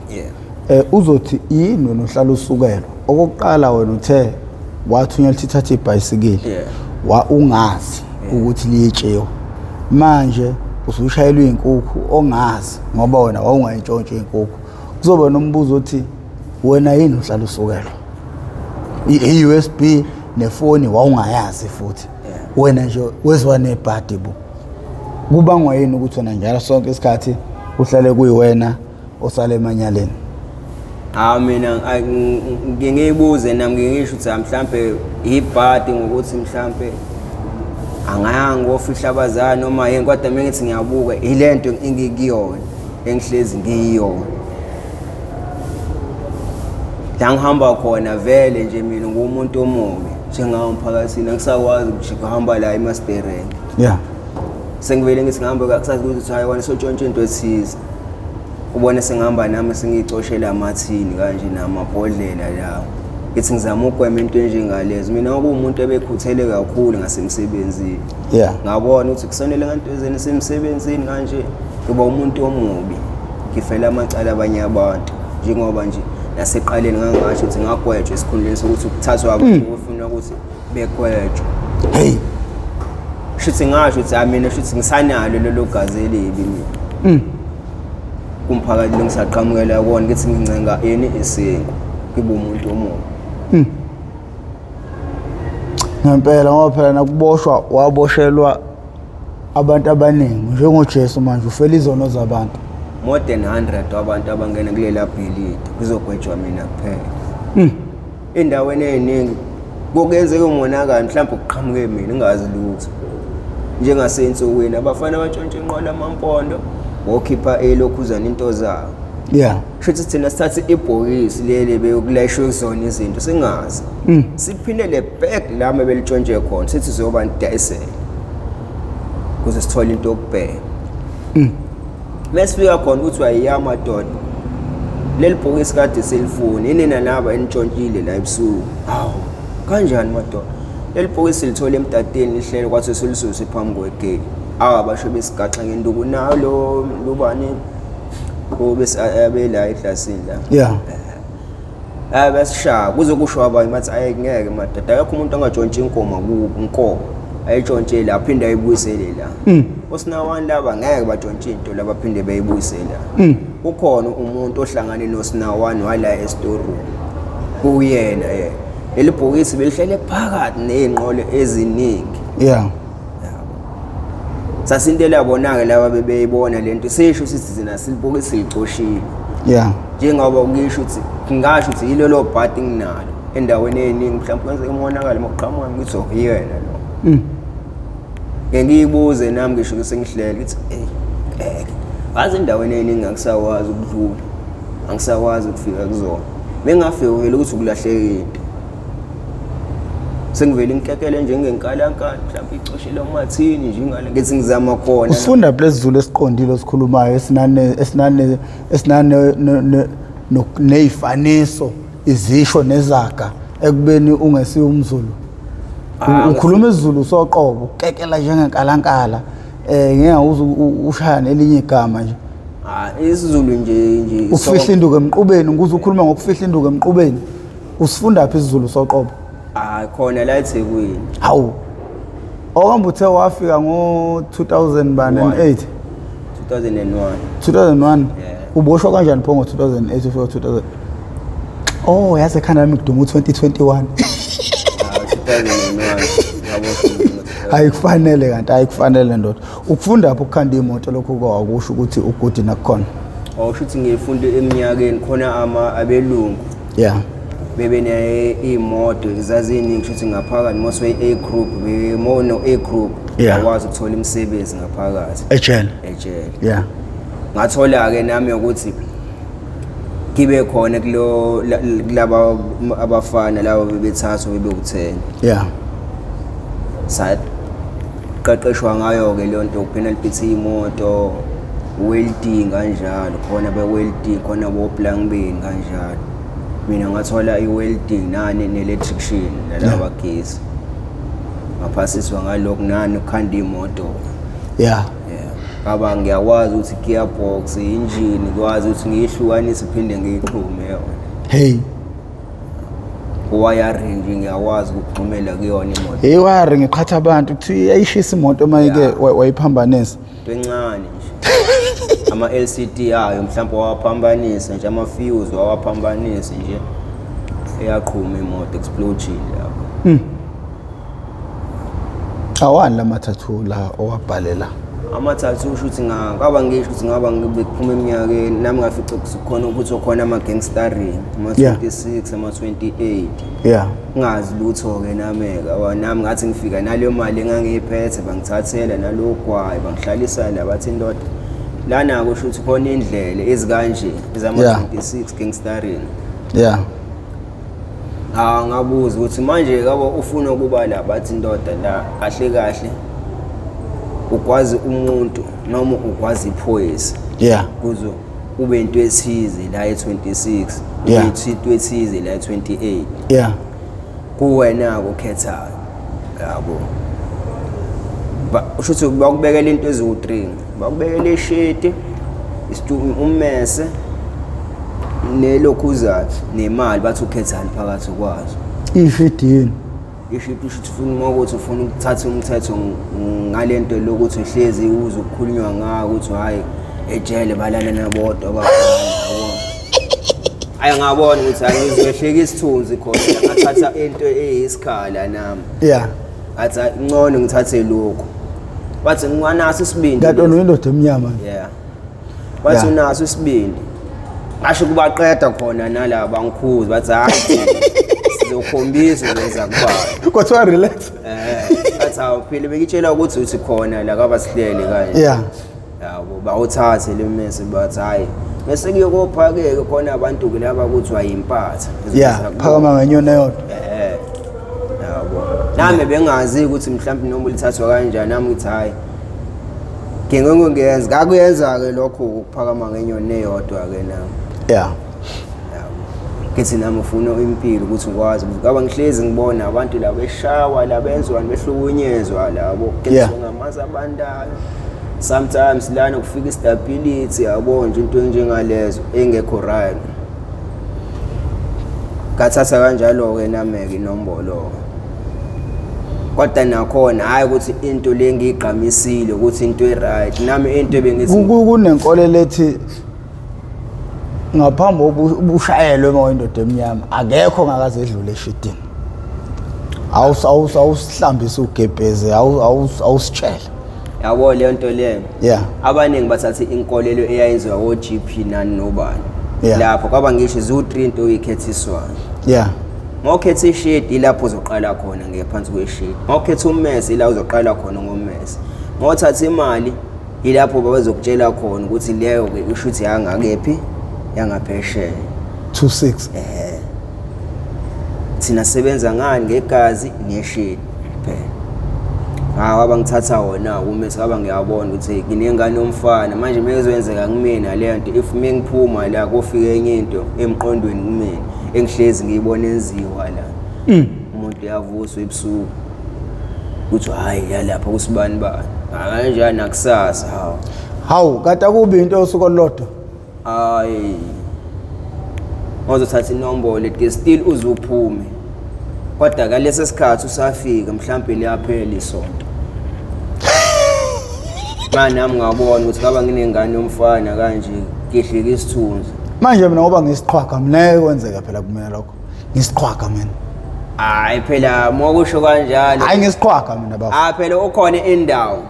Yeah. Uzothi yini wena uhlala usukelwa? Okokuqala wena uthe wathunyelwa ukuthi ithathe ibhayisikili. Yeah. Wa ungazi ukuthi liyetshiwe. Manje usushayelwa izinkukhu ongazi ngoba wena wawungayintshontsha izinkukhu. Kuzoba nombuzo othi wena yini uhlala usukelwa? I-USB nefoni wawungayazi futhi. Wena nje wezwa nebhadi bo. Kubangwa yini ukuthi wena njalo sonke isikhathi uhlale kuyiwena osale emanyaleni? Ah mina ngiyibuze nami ngisho ukuthi mhlambe ibhadi ngokuthi mhlambe angayanga ngofihla abazali noma yini, kodwa mina ngithi ngiyabuka ilento engikuyona engihlezi ngiyiyona. La ngihamba khona vele nje mina ngumuntu omubi njengawo emphakathini angisakwazi ukuhamba la emastereni. Yeah. Sengivele ngithi ngihamba kusasa ukuthi hayi wena sotshontsha into ethize. Ubone sengihamba nami sengiyicoshela amathini kanje namabhodlela lawo. Ngithi ngizama ukugwema into enjengalezo. Mina okuwumuntu ebekhuthele kakhulu ngasemsebenzini. Ngabona ukuthi kusonele ngantwezeni semsebenzini kanje ngiba umuntu omubi. Ngifela amacala abanye abantu njengoba nje naseqaleni ngangasho ukuthi ngagwetshwa esikhundleni sokuthi kuthathwa abantu kufuna ukuthi begwetshwe. Hey. Shuthi ngasho ukuthi hayi mina shuthi ngisanalo lelo gazi elibi mina. Kumphakathi lo ngisaqhamukela kuwona ngithi ngincenga yini isinkwa ngibe umuntu omubi. Ngempela ngoba phela nakuboshwa waboshelwa abantu abaningi njengoJesu manje ufela izono zabantu. More than 100 wabantu abangena kulela bhilidi kuzogwetshwa mina kuphela. Endaweni eziningi kokenzeka umonakalo mhlawumbe kuqhamuke mina ngingazi lutho. Njengasensukwini abafana batshontshe inqola amampondo wokhipha elokhuzana into zabo. Shuthi thina sithathe ibhokisi leli beyokulayishwe kuzona izinto singazi. Siphindele back la bebelitshontshe khona sithi sizoba nidayisela. Kuze sithole into yokubheka. Mesifika khona ukuthi ayiya madoda. Leli bhokisi kade selifuna inina laba enitshontshile la ebusuku. Hawu, kanjani madoda? Leli bhokisi lithole emtateni lihlele kwathi selisuse phambi kwegate. Awu basho besigaxa ngenduku nalo lubani obese abela eklasini la. Hayi basishaya kuze kusho abanye bathi ayi ngeke madoda akekho umuntu angatshontshi inkomo ku inkomo ayitshontshe la aphinde ayibuyisele la. Osinawani laba ngeke batshontshe into laba phinde beyibuyisele la. Kukhona umuntu ohlangane nosinawani wala e-storeroom. Kuyena yena. Leli bhokisi belihlele phakathi nezinqolo eziningi. Sasintela yabona-ke laba bebeyibona lento sisho sithi thina silibhokisi silicoshile. Njengoba ngisho ukuthi ngingasho ukuthi yilolo bhadi nginalo endaweni eningi mhlawumbe kwenzeka umonakalo mawuqhamuka ngithi oh yena lo. Ngeke ngiyibuze nami ngisho ukuthi sengihlele ngithi hey ngeke. Ngazi endaweni eningi angisakwazi ukudlula. Angisakwazi ukufika kuzona. Bengafika vele ukuthi ukulahleka into. Sengivele ngikekele njengenkalankala mhlawumbe icoshele umathini nje ingale ngithi ngizama khona. Usifunda phela isiZulu esiqondile osikhulumayo esinane esinane esinane nezifaniso izisho nezaga ekubeni ungesiyo umZulu. Ukhuluma isiZulu soqobo ukekela njengenkalankala ngeke uze ushaya nelinye igama nje. isiZulu nje nje Ufihla induku emqubeni ukuze ukhuluma ngokufihla induku emqubeni. Usifunda phi isiZulu soqobo? Khona la eThekwini. Hawu. Okwamba uthe wafika ngo 2008. 2001. 2001. Yeah. Uboshwa kanjani pho ngo 2008 ufika 2000? Oh, yazi ekhanda lami kuduma u2021. 2001. Ngaboshwa. Hayi kufanele kanti, hayi kufanele ndoda. Ukufunda lapho ukukhanda imoto lokhu kwakusho ukuthi ugudi nakukhona. Awusho ukuthi ngifunde eminyakeni khona ama abelungu. Bebe iy'moto zaziningi kusho ukuthi ngaphakathi mose A group no A group akwazi ukuthola imisebenzi ngaphakathi. Ejele. Ejele. Ngathola-ke nami ukuthi ngibe khona kulo kulaba abafana laba bebethathwa bebe-10. Saqeqeshwa ngayo-ke leyo nto ukuphina imoto, welding kanjalo, khona be-welding, khona bo-plumbing kanjalo. Mina ngathola i-welding nani ne-electrician nalaba gesi. Ngaphasiswa ngalokho nani ukukhanda imoto. Ngaba ngiyakwazi ukuthi gearbox, engine, ngikwazi ukuthi ngiyihlukanise phinde ngiyixhume yona. Hey. Wiring nje ngiyakwazi ukuxhumela kuyona imoto. Hey wiring iqhatha abantu kuthi ayishisa imoto mayike wayiphambanisa. Into encane nje. Ama LCD ayo mhlawumbe wawaphambanisa nje, ama fuse wawaphambanisa nje. Eyaqhuma imoto explosion lapho. Awani lamathathu la owabhalela? Amathathu usho ukuthi ngaba ngisho ukuthi ngaba ngibe kuphuma eminyakeni nami ngafica kukhona ukuthi khona ama gangstering ama 26 ama 28. Ngazi lutho ke nami ke nami ngathi ngifika naleyo mali engangiyiphethe bangithathela nalogwayi bangihlalisa la bathi indoda lana kusho ukuthi khona indlela ezikanje ezama 26 gangstering. Ngabuza ukuthi manje kabo ufuna ukuba la bathi indoda la kahle kahle ukwazi umuntu noma ukwazi iphoyisa. Kuzo Ube into ethize la e26, ube into ethize la e28. Kuwena ukhethayo. Yabo. Ba usho ukuthi bakubekela into eziwu3, bakubekela ishiti, ummese nelokhuzana nemali, bathi ukhethani phakathi kwazo. Ishiti yini? Ishiti usho ukuthi ufuna uma ukuthi ufuna ukuthatha umthetho ngalento lokuthi uhlezi uze ukukhulunywa ngayo ukuthi hhayi ejele balala nabodwa abafana, yabo. Ayi ngabona ukuthi hayi ngizohleka isithunzi khona, ngathatha into eyisikhala nami. Ngathi hayi ngcono ngithathe lokhu. Bathi ngwanaso isibindi. Kanti wena uyindoda emnyama. Yeah. Bathi unaso isibindi. Ngasho kubaqeda khona nalaba bangikhuza bathi hayi sizokhombisa uzenza kubani. Kwathiwa relax. Bathi hawu phela bekitshela ukuthi uthi khona la kabasihlele kanje. Yabo bawuthathe le mese bathi hayi bese kuyokophakeke khona abantu ke laba kuthiwa yimpatha. Phakama ngenyoni eyodwa. Yabo. Nami bengazi ukuthi mhlawumbe noma ulithathwa kanjani, nami ngithi hayi ngeke ngiyenze. Ngakuyenza ke lokho ukuphakama ngenyoni eyodwa ke nami. Yabo. Ngithi nami ufuna impilo ukuthi ngikwazi ngoba ngihlezi ngibona abantu la beshawa la benziwa behlukunyezwa labo kuthiwa ngamazi abandayo. Sometimes lana kufika istability, yabo nje into enjengalezo engekho right. Ngathatha kanjalo ke nami ke inombolo. Kodwa nakhona hayi ukuthi into le ngiyigqamisile ukuthi into e-right, nami into ebengithi Kunenkolelo ethi ngaphambi kokuba ushayelwe uma uyindoda emnyama akekho ongakaze edlule eshidini. Awusihlambise ugebheze, awusitshele. Yabo leyo nto leyo. Abaningi bathatha inkolelo eyayenziwa o-GP nani nobani. Lapho kwaba ngisho ziwu-3 into oyikhethiswayo. Mawukhetha ishidi ilapho uzoqala khona ngephansi kweshidi. Mawukhetha ummese ila uzoqala khona ngommese. Mawuthatha imali ilapho babezokutshela khona ukuthi leyo ke usho ukuthi yangakephi yangaphesheya. 26. Thina sebenza ngani ngegazi neshidi phela. Hawu abangithatha wona umese ngaba ngiyabona ukuthi nginengane yomfana manje mekuzoyenzeka kumina le nto, if mengiphuma la kofika enye into emqondweni kumina engihlezi ngiyibona enziwa la. Umuntu uyavuswa ebusuku kuthi hayi yalapha kusibani bani kanjani nakusasa. Hawu Hawu kanti akubi into yosuku olulodwa. Hayi ozothatha inombolo ke still uzuphume, kodwa kalesi sikhathi usafika mhlambe liyaphela isonto. Manje nami ngabona ukuthi ngaba nginengane yomfana kanje ngihlika isithunzi. Manje mina ngoba ngisiqhwaga mina kwenzeka phela kumina lokho. Ngisiqhwaga mina. Hayi phela mokusho kanjalo. Hayi ngisiqhwaga mina bafo. Ah phela ukhona indawo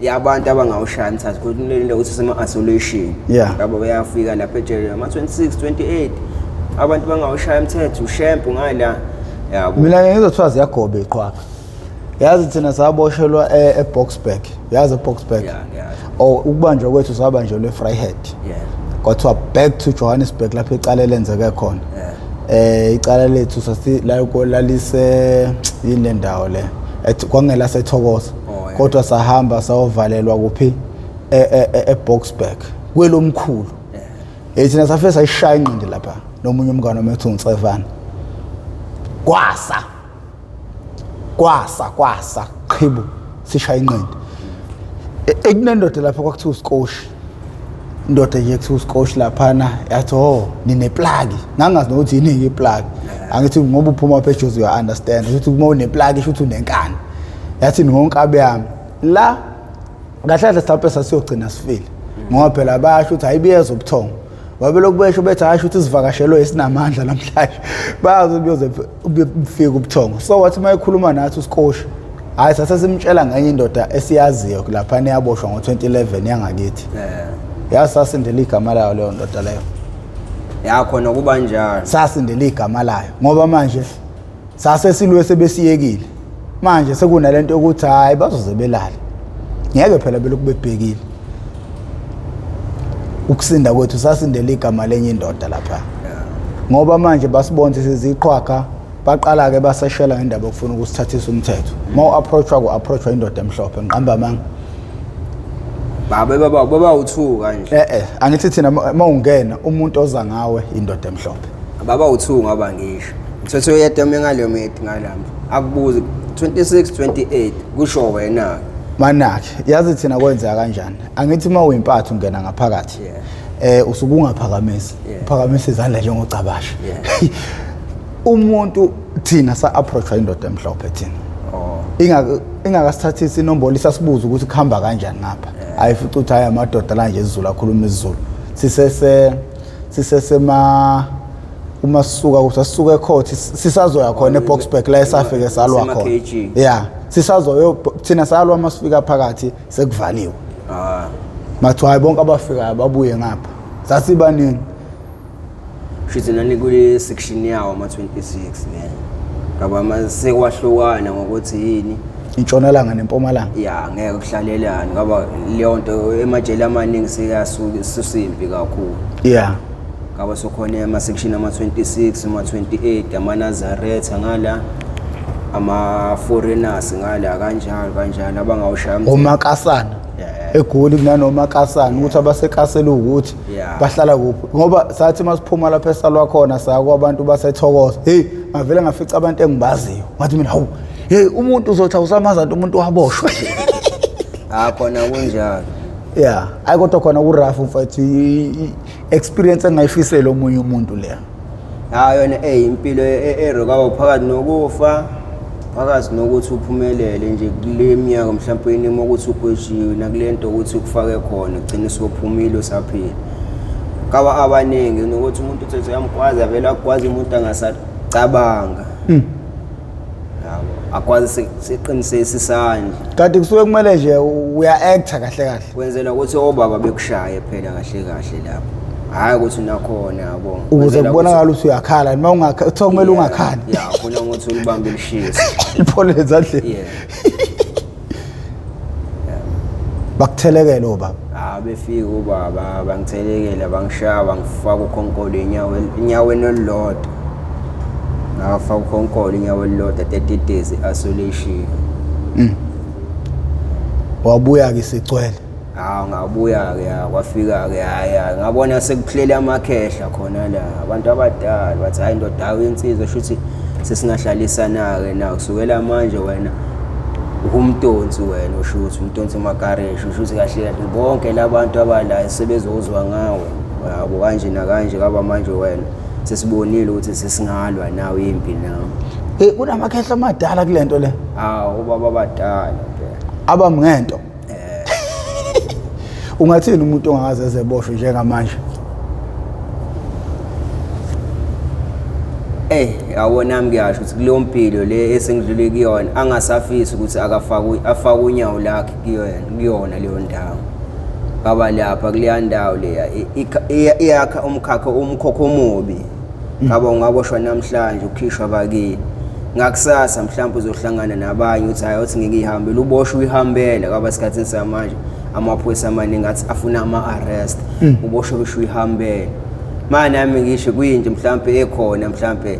yabantu abangawushaya umthatha kodwa into ukuthi sema isolation. Labo bayafika lapha ejele ama 26 28 abantu bangawushaya umthetho ushempu ngala. Yabo. Mina ngizothiwa ziyagoba iqhwaga. Yazi thina saboshelwa eBoksburg. Yazi eBoksburg. Oh ukubanjwa kwethu sabanjelwe eVryheid. Kwathiwa back to Johannesburg lapho icala elenzeke khona. Icala lethu sasi la lalise yini le ndawo le. Kwangela sethokoza. Kodwa sahamba sayovalelwa kuphi eBoksburg kwelomkhulu. Thina safike sayishaya inqindi lapha nomunye umngane wami ethi uNtsevana. Kwasa. Kwasa kwasa qhibu sishaya inqindi. Ekunendoda lapha kwakuthiwa uSikoshi. Indoda nje kuthiwa uSikoshi laphana yathi oh nineplagi. Ngangazi nokuthi yini iplagi. Angithi ngoba uphuma apha eJozi you understand ukuthi uma uneplagi isho ukuthi unenkani. Yathi ningonkabi yami. La kahle kahle mhlawumbe sasiyogcina sifile. Ngoba phela bayasho ukuthi ayibiyeza ubuthongo. Babelokhu besho bethi hayi ukuthi sivakashelwe esinamandla namhlanje. Bayazi kuyoze bufike ubuthongo. So wathi uma ekhuluma nathi uSikoshi, hayi sase simtshela ngenye indoda esiyaziyo lapha eyaboshwa ngo-2011 yangakithi. Yazi sasindela igama layo leyo ndoda leyo. Ya khona kuba njalo. Sasindela igama layo ngoba manje sase silwe sebesiyekile. Manje sekunalento yokuthi hayi bazoze belale. Ngeke phela belokhu bebhekile. Ukusinda kwethu sasindela igama lenye indoda lapha. Ngoba manje basibona siziqhwaga baqala ke baseshela ngendaba yokufuna ukusithathisa umthetho. Uma u-approachwa ku-approachwa indoda emhlophe ngiqamba amanga. Babe baba baba u2 kanje. Eh eh, angithi thina mawungena umuntu oza ngawe indoda emhlophe. Baba u2 ngaba ngisho. Mthetho oyedwa ngaleyo mate ngalami. Akubuze 26 28 kusho wena. Manakhe, yazi thina kwenzeka kanjani? Angithi uma uyimpatha ungena ngaphakathi. Yeah. Eh usuke ungaphakamisi. Yeah. Uphakamisa izandla njengocabasha. Yeah. Umuntu thina sa approachwa indoda emhlophe thina. Oh. Ingaka ingakasithathisi inombolo isasibuza ukuthi kuhamba kanjani ngapha. Ayifica ukuthi hayi amadoda la nje isiZulu akhuluma isiZulu. Sisese sisesema uma sisuka kuthi sisuka ecourt sisazoya khona eBoksburg la esafike salwa Sema khona. KG. Yeah, sisazoyo thina salwa uma sifika phakathi sekuvaliwe. Ah. Mathiwa hayi bonke abafikayo babuye ngapha. Sasibaningi. Shuthi nani kule section yawo ama 26 ne. Ngaba mase kwahlukana ngokuthi yini? Intshonalanga nempumalanga. Ya ngeke kuhlalelane ngoba leyo nto emajele amaningi sekasuke susimpi kakhulu. Yeah. Ngaba sokhona ama section ama 26, ama 28, ama Nazareth ngala ama foreigners ngala kanjalo kanjalo abangawushaya umthetho. Omakasana. Yeah. EGoli kunanomakasana ukuthi abasekasela ukuthi Yeah. bahlala kuphi ngoba sathi masiphuma lapha esalwa khona saya kwabantu basethokoza. Hey, ngavele ngafica abantu engibaziyo. Ngathi mina hawu, hey umuntu uzothi awusamazi anti umuntu waboshwa. Ah khona kunjalo. Yeah, ayi kodwa khona ku rough mfethu experience engayifisela omunye umuntu leya. Hayi yona impilo erokaba phakathi nokufa phakathi nokuthi uphumelele nje kule minyaka mhlawumbe inima ukuthi ugwetshiwe nakule nto ukuthi ukufake khona ugcine usuphumile usaphila. Kaba abaningi nokuthi umuntu uthethe uyamgwaza vele akugwaza umuntu angasacabanga. Yabo akwazi siqinise isandla. Kanti kusuke kumele nje uya actor kahle kahle. Kwenzela ukuthi obaba bekushaye phela kahle kahle lapho. Hayi ukuthi unakhona yabo. Ukuze Kwenzela kubonakala ukuthi uyakhala noma ungakhala kuthiwa kumele Yeah, ungakhali. Yeah, ufuna ukuthi ulibambe lishisa. Liphole ezandleni. Yeah. Bakuthelekele obaba. Ah befika ubaba bangithelekela bangishaya bangifaka ukhonkolo enyaweni enyaweni olulodwa. Ngafaka ukhonkolo enyaweni olulodwa 30 days isolation. Wabuya ke sigcwele. Ah ngabuya ke ya kwafika ke haya ngabona sekuhleli amakhehla khona la abantu abadala bathi hayi ndoda hayi insizwa shuthi sesingahlalisana ke na kusukela manje wena umtonsi wena usho ukuthi umtonsi emakareshi usho ukuthi kahle kahle bonke labantu abala sebezozwa ngawe yabo kanje nakanje kaba manje wena sesibonile ukuthi sesingalwa nawe impi nawe. Eh kunamakhehla amadala kulento le. Ah ubaba abadala phela. Abamngento. Ungathini umuntu ongakaze ezeboshwe njengamanje? Yabo nami ngiyasho ukuthi kuleyo mpilo le esengidlule kuyona angasafisi ukuthi akafake afake unyawo lakhe kuyona kuyona leyo ndawo. Ngaba lapha kuleya ndawo leya iyakha umkhakha umkhokho omubi. Ngaba ungaboshwa namhlanje ukhishwa bakini. Ngakusasa mhlawumbe uzohlangana nabanye uthi hayi uthi ngikihambele uboshwe uyihambele ngaba esikhathini samanje amaphoyisa amaningi athi afuna ama-arrest uboshwe kusho uyihambele. Manje nami ngisho kuyinto mhlawumbe ekhona mhlawumbe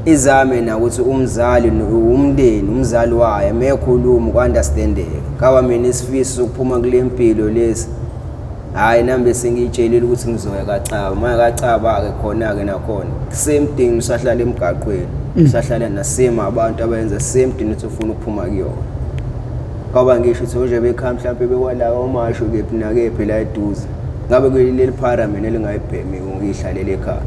izame na ukuthi umzali umndeni umzali wayo mekhuluma ku-understandeka. Ngaba mina isifiso sokuphuma kule mpilo lesi hhayi nami bese ngiyitshelile ukuthi ngizoya kaCaba. Manje kaCaba-ke khona-ke nakhona same thing usahlala emgaqweni usahlala nasame abantu abayenza same thing uthi ufuna ukuphuma kuyona. Ngoba ngisho ukuthi nje bekhaya mhlawumbe bekwala omasho kephi nakephi la eduze. Ngabe kuleli phara mina elingayibhemi ngiyihlalele ekhaya.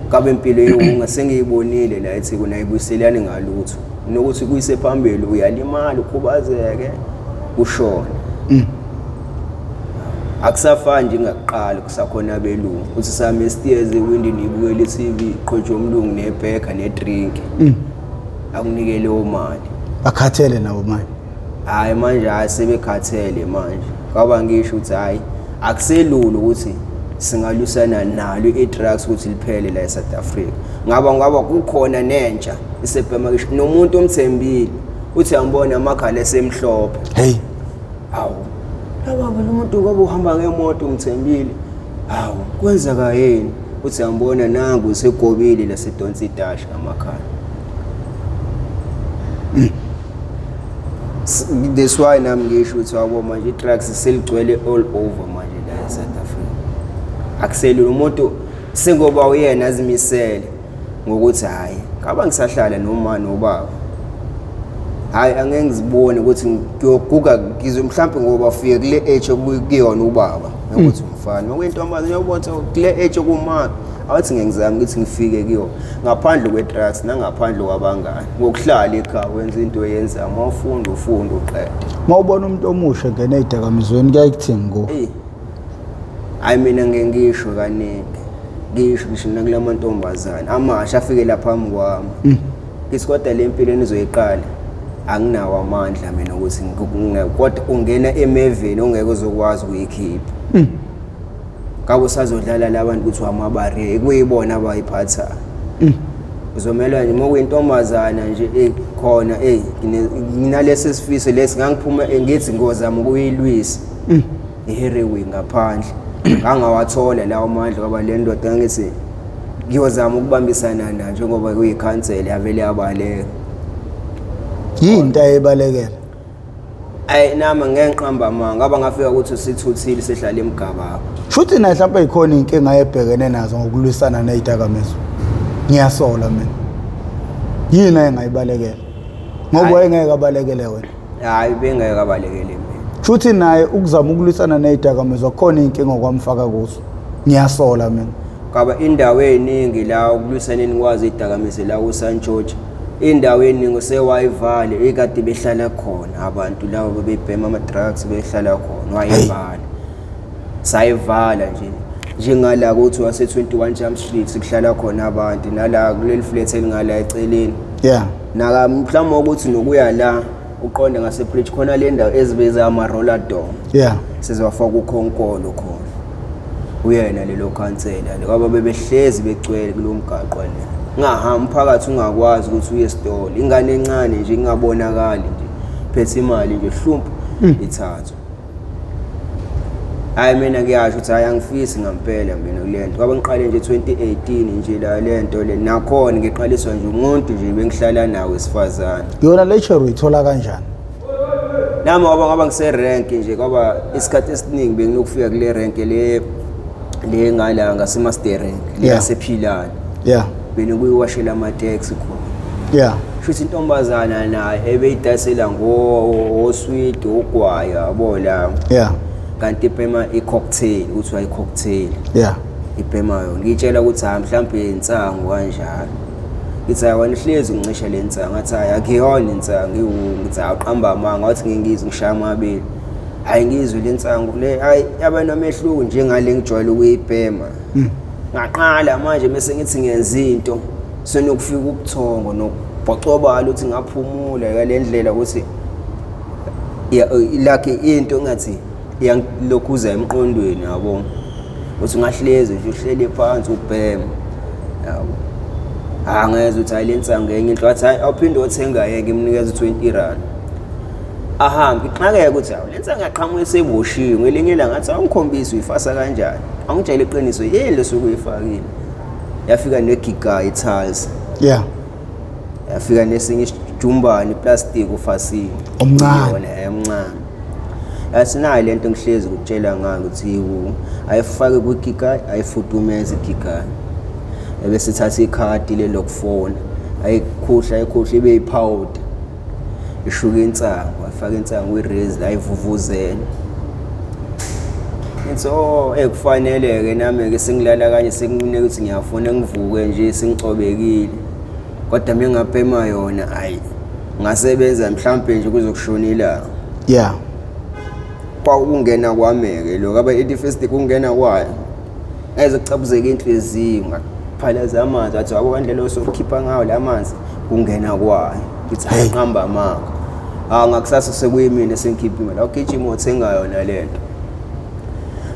Ngabe impilo yewunga sengiyibonile la ethi kunayibuyiselani ngalutho. Nokuthi kuyise phambili uyalimala ukhubazeke ushone. Akusafani njengakuqala kusakhona abelungu. Uthi sami esitiyezi ewindini ibukele i-TV qhotshwe umlungu nebhekha nedrink. Akunike leyo mali. Bakhathele nabo manje. Hayi manje hayi sebekhathele manje. Ngoba ngisho ukuthi hayi akuselula ukuthi singalwisana nalo i-drugs ukuthi liphele la eSouth Africa. Ngaba ngaba kukhona nentsha isebhema ngisho nomuntu omthembile uthi angibona amakhala esemhlophe. Hey. Hawu. Laba phela umuntu kwabe uhamba ngemoto umthembile. Hawu, kwenzeka yini? Uthi angibona nangu usegobile lasedonsa idash amakhala. That's why nami ngisho ukuthi wabo manje i-drugs seligcwele all over manje la e-South Africa. Akuselula umuntu sengoba uyena azimisele ngokuthi hhayi ngaba ngisahlala noma nobaba, hhayi angeke ngizibone ukuthi ngiyoguga ngizwe mhlawumbe ngoba fike kule age okuyona ubaba ukuthi umfana makuyintombazane uyobona ukuthi kule age okumaka awathi ngeke ngizame ukuthi ngifike kuyona ngaphandle kwe-drugs nangaphandle kwabangani, ngokuhlala ekhaya wenza into oyenzayo, uma ufunda ufunda uqede. Uma ubona umuntu omusha engena ey'dakamizweni kuyaye kuthini kuwe? Eyi, hhayi mina ngeke ngisho kaningi, ngisho ngisho nakula mantombazane amasha afike lapha phambi kwami, ngithi kodwa le mpilo enizoyiqala anginawo amandla mina ukuthi kodwa ungena emeveni ongeke uzokwazi ukuyikhipha. Ngabe usazodlala labantu ukuthi amabariye kuyibona abayiphathayo. Uzomela nje uma kuyintombazana nje ekhona, ey nginalesi sifiso lesi, ngangiphuma ngithi ngozama ukuyilwisa i-heroin ngaphandle, ngangawathola lawo mandla ngoba le ndoda ngithi ngiyozama ukubambisana nayo njengoba kuyikhansela yavele yabaleka. Yini ayebalekela? Ayi nami ngeke ngiqamba amanga, ngaba ngafika ukuthi usithuthile sehlala emgababa. Shuthi naye mhlawumbe yikhona iy'nkinga ayebhekene nazo ngokulwisana ney'dakamizwa. Ngiyasola mina. Yini ayengayibalekela? Ngoba wayengeke abalekele wena. Hhayi bengeke abalekele mina. Shuthi naye ukuzama ukulwisana ney'dakamizwa kukhona iy'nkinga okwamfaka kuzo. Ngiyasola mina. Ngaba indawo ey'ningi la ukulwisaneni kwazo iy'dakamizwa la ku-St George, indawo eningi usewayivale ekade behlala khona abantu laba bebebhema ama-drugs behlala khona, wayivala. Sayivala nje njengala kuthi wase-21 Jump Street kuhlala khona abantu, nala kuleli flat elingala eceleni. Naka mhlawumbe ukuthi nokuya la uqonde ngase-bridge khona le ndawo ezibiza ama-roller door. Sizowafaka ukhonkolo khona. Uyena lelo khansela le kwaba bebehlezi begcwele kulo mgaqo le. Ngahamba umphakathi ungakwazi ukuthi uye esitolo, ingane encane nje ingabonakali nje phethe imali nje hlumpu ithathwe. Hhayi mina ngiyasho ukuthi hhayi angifisi ngampela mina kule nto, kwaba ngiqale nje 2018 nje la le nto le, nakhona ngiqaliswa nje umuntu nje bengihlala nawo wesifazane. Yona le cherry uyithola kanjani? Nami ngoba ngaba ngiserenki nje, kwaba isikhathi esiningi benginokufika kule renki le le ngala ngase-master rank le yasephilane. Benikuyiwashela amateksi khona. Shuthi intombazana naye ebeyidayisela ngoswidi ogwayi yabo la. Kanti ibhema i-cocktail, kuthiwa i-cocktail. Ibhema yona. Ngiyitshela ukuthi hayi mhlawumbe insangu kanjalo. Ngithi hayi wena uhlezi uncisha le nsangu. Ngathi hayi akuyona insangu iwungu. Ngithi hayi uqamba amanga. Wathi ngingizwe ngishaya amabili. Hayi ngizwe le nsangu le hayi yaba nomehluko njengale ngijwayele ukuyibhema. Ngaqala manje mase ngithi ngenza into senokufika ubuthongo nokubhocobala ukuthi ngaphumula ngale ndlela ukuthi like into engathi iyangilokhuza emqondweni yabo, ukuthi ungahlezi nje uhleli phansi ubhema yabo. Angeze ukuthi hayi le nsangu enye into, wathi hayi awuphinde othenga yeke, imnikeza u-20 rand ahambe. Ixakeke ukuthi hawu le nsangu yaqhamuka eseboshiwe. Ngelinye ilanga ngathi awungikhombisi uyifasa kanjani, angitshele iqiniso yini lesuke uyifakile. Yafika negiga ithalsa. Yafika nesinye isijumbane iplastic ufasile. Omncane. Yona emncane. Asinayo lento ngihlezi ngikutshela ngayo ukuthi ayifake kwigiga, ayifudumeze igiga. Ebese ithatha ikhadi lelokufona, ayikhuhla ayikhuhla ibe yiphawuda. Ishuka insangu, ayifaka insangu kwi-raise ayivuvuzele. Ngithi oh ekufanele-ke nami-ke sengilala kanje sekunike ukuthi ngiyafuna ngivuke nje sengicobekile. Kodwa uma ngingabhema yona hhayi ngasebenza mhlampe nje kuze kushone ilanga. Kwakungena kwami-ke lokho, aba ithi first kungena kwayo. Eze kucabuzeka inhliziyo ngaphalaza amanzi, wathi wabo kandlela osokhipha ngawo la manzi kungena kwayo. Ngithi hayi qamba amanga. Ah ngakusasa sekuyimina sengikhipha imali. Awugijima uthenga yona lento.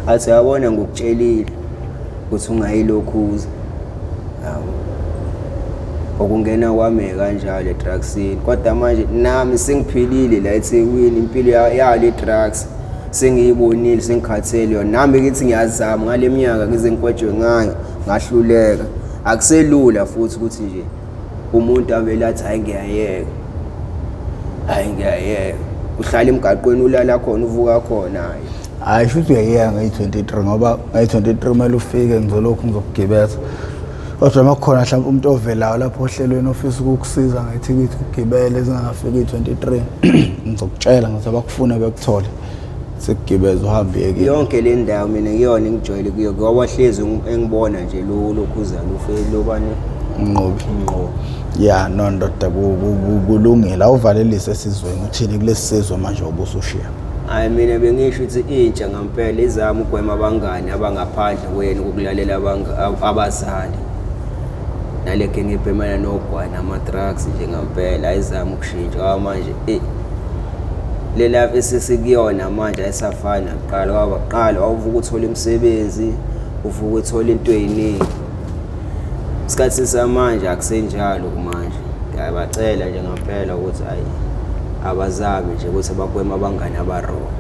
Athi yabona ngikutshelile ukuthi ungayilokhuza. Yabo. Okungena kwami kanjalo edrugsini. Kodwa manje nami sengiphilile la eThekwini, impilo yalo i-drugs sengiyibonile, sengikhathele yona. Nami ngithi ngiyazama ngale minyaka ngize ngikwejwe ngayo ngahluleka. Akuselula futhi ukuthi nje umuntu avele athi hayi ngiyayeka, hayi ngiyayeka. Uhlala emgaqweni, ulala khona, uvuka khona, hayi. Hayi, shuthi uyayeka ngeyi-23, ngoba ngeyi-23 kumele ufike, ngizolokhu ngizokugibeza. Kodwa uma kukhona mhlawumbe umuntu ovelayo lapho ohlelweni ofisa ukukusiza ngethikithi ugibele zingakafiki i-23, ngizokutshela, ngizothi abakufune bekuthole, sikugibeze uhambe uye kini. Yonke le ndawo mina ngiyona engijwayele kuyo, ngoba hlezi engibona nje lo lokhuzana ufe lobani. Mnqobi. Ngqo. Ya, no ndoda, kulungile. Awuvalelise esizweni, uthini kulesi sizwe manje obusushiya? Hayi, mina bengisho ukuthi intsha ngampela izama ukugwema abangani abangaphandle kwenu, ukulalela abazali nale genge ebhemana nogwayi nama-drugs nje ngampela, ayizama ukushintsha ngoba manje le life esesikuyona manje ayisafani nakuqala. Kwaba kuqala wawuvuka uthola imisebenzi, uvuka uthola into ey'ningi. Isikhathi samanje akusenjalo kumanje. Ngiyabacela nje ngampela ukuthi hhayi, abazame nje ukuthi bagweme abangani aba-wrong.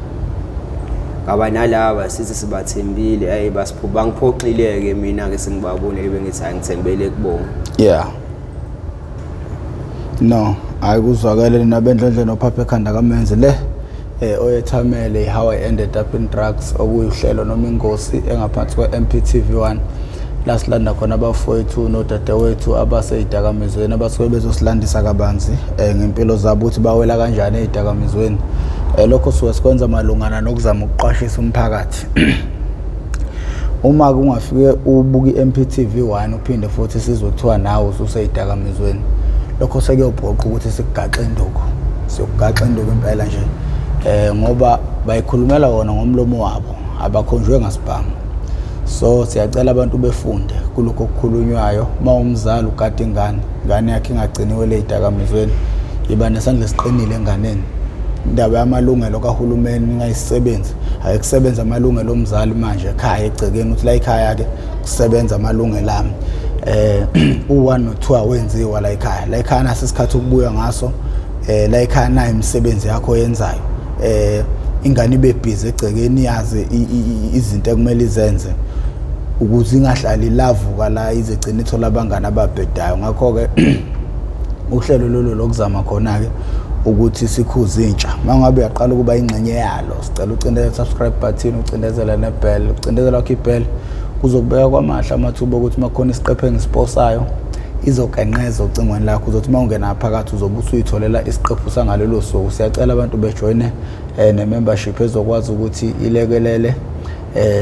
Ngaba nalaba sithi sibathembile, hhayi, bangiphoxile-ke mina-ke, sengibabonile bengithi hhayi, ngithembele kubona. Yeah, no, hayi, kuzwakele nabendlondlo nophapha ekhanda kamenzi le oyethamele How I Ended Up in Drugs, okuyihlelo noma ingosi engaphansi kwe-MPTV1, la silanda khona abafowethu nodadewethu abasey'dakamizweni, abasuke bezosilandisa kabanzi ngempilo zabo, ukuthi bawela kanjani ey'dakamizweni. Lokho suke sikwenza malungana nokuzama ukuqwashisa umphakathi. Uma kungafike ubuka i-MPTV 1, uphinde futhi sizwe kuthiwa nawe ususey'dakamizweni, lokho sekuyophoqa ukuthi sikugaxe induku, siyokugaxa induku impela nje, ngoba bayikhulumela wona ngomlomo wabo, abakhonjwe ngasibhamu. So siyacela abantu befunde kulokho okukhulunywayo. Uma umzali ugada ingane, ingane yakhe ingagciniwe ley'dakamizweni, yiba nesandla esiqinile enganeni. Indaba yamalungelo kahulumeni ningayisebenzi, ake kusebenza amalungelo omzali manje ekhaya egcekeni, ukuthi la ekhaya-ke kusebenza amalungelo ami, u-1 no-2 awenziwa la ekhaya. La ekhaya naso isikhathi okubuya ngaso, la ekhaya nayo imisebenzi yakho oyenzayo, ingane ibe busy egcekeni, yazi izinto ekumele izenze ukuze ingahlali lavuka la ize igcine ithola abangani ababhedayo. Ngakho-ke uhlelo lolu lokuzama khona-ke ukuthi sikhuze intsha. Uma ngabe uyaqala ukuba ingxenye yalo, sicela ucindezele subscribe button, ucindezele ne-bell. Ucindezela kwakho i-bell kuzokubeka kwamahle amathuba okuthi uma kukhona isiqephu engisiposayo izogenqeza ocingweni lakho, uzothi uma ungena phakathi uzobe usuyitholela isiqephu sangalelo suku. Siyacela abantu bejoyine ne-membership ezokwazi ukuthi ilekelele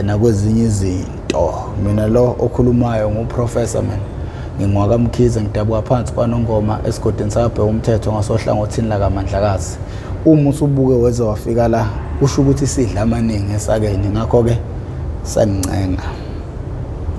nakwezinye izinto. Mina lo okhulumayo nguProfessor man, ngingwakaMkhize, ngidabuka phansi kwaNongoma, esigodini sakabheka umthetho, ngasohlangothini lakaMandlakazi. Uma usubuke weze wafika la, kusho ukuthi sidla amaningi esakeni, ngakho-ke sangincenga.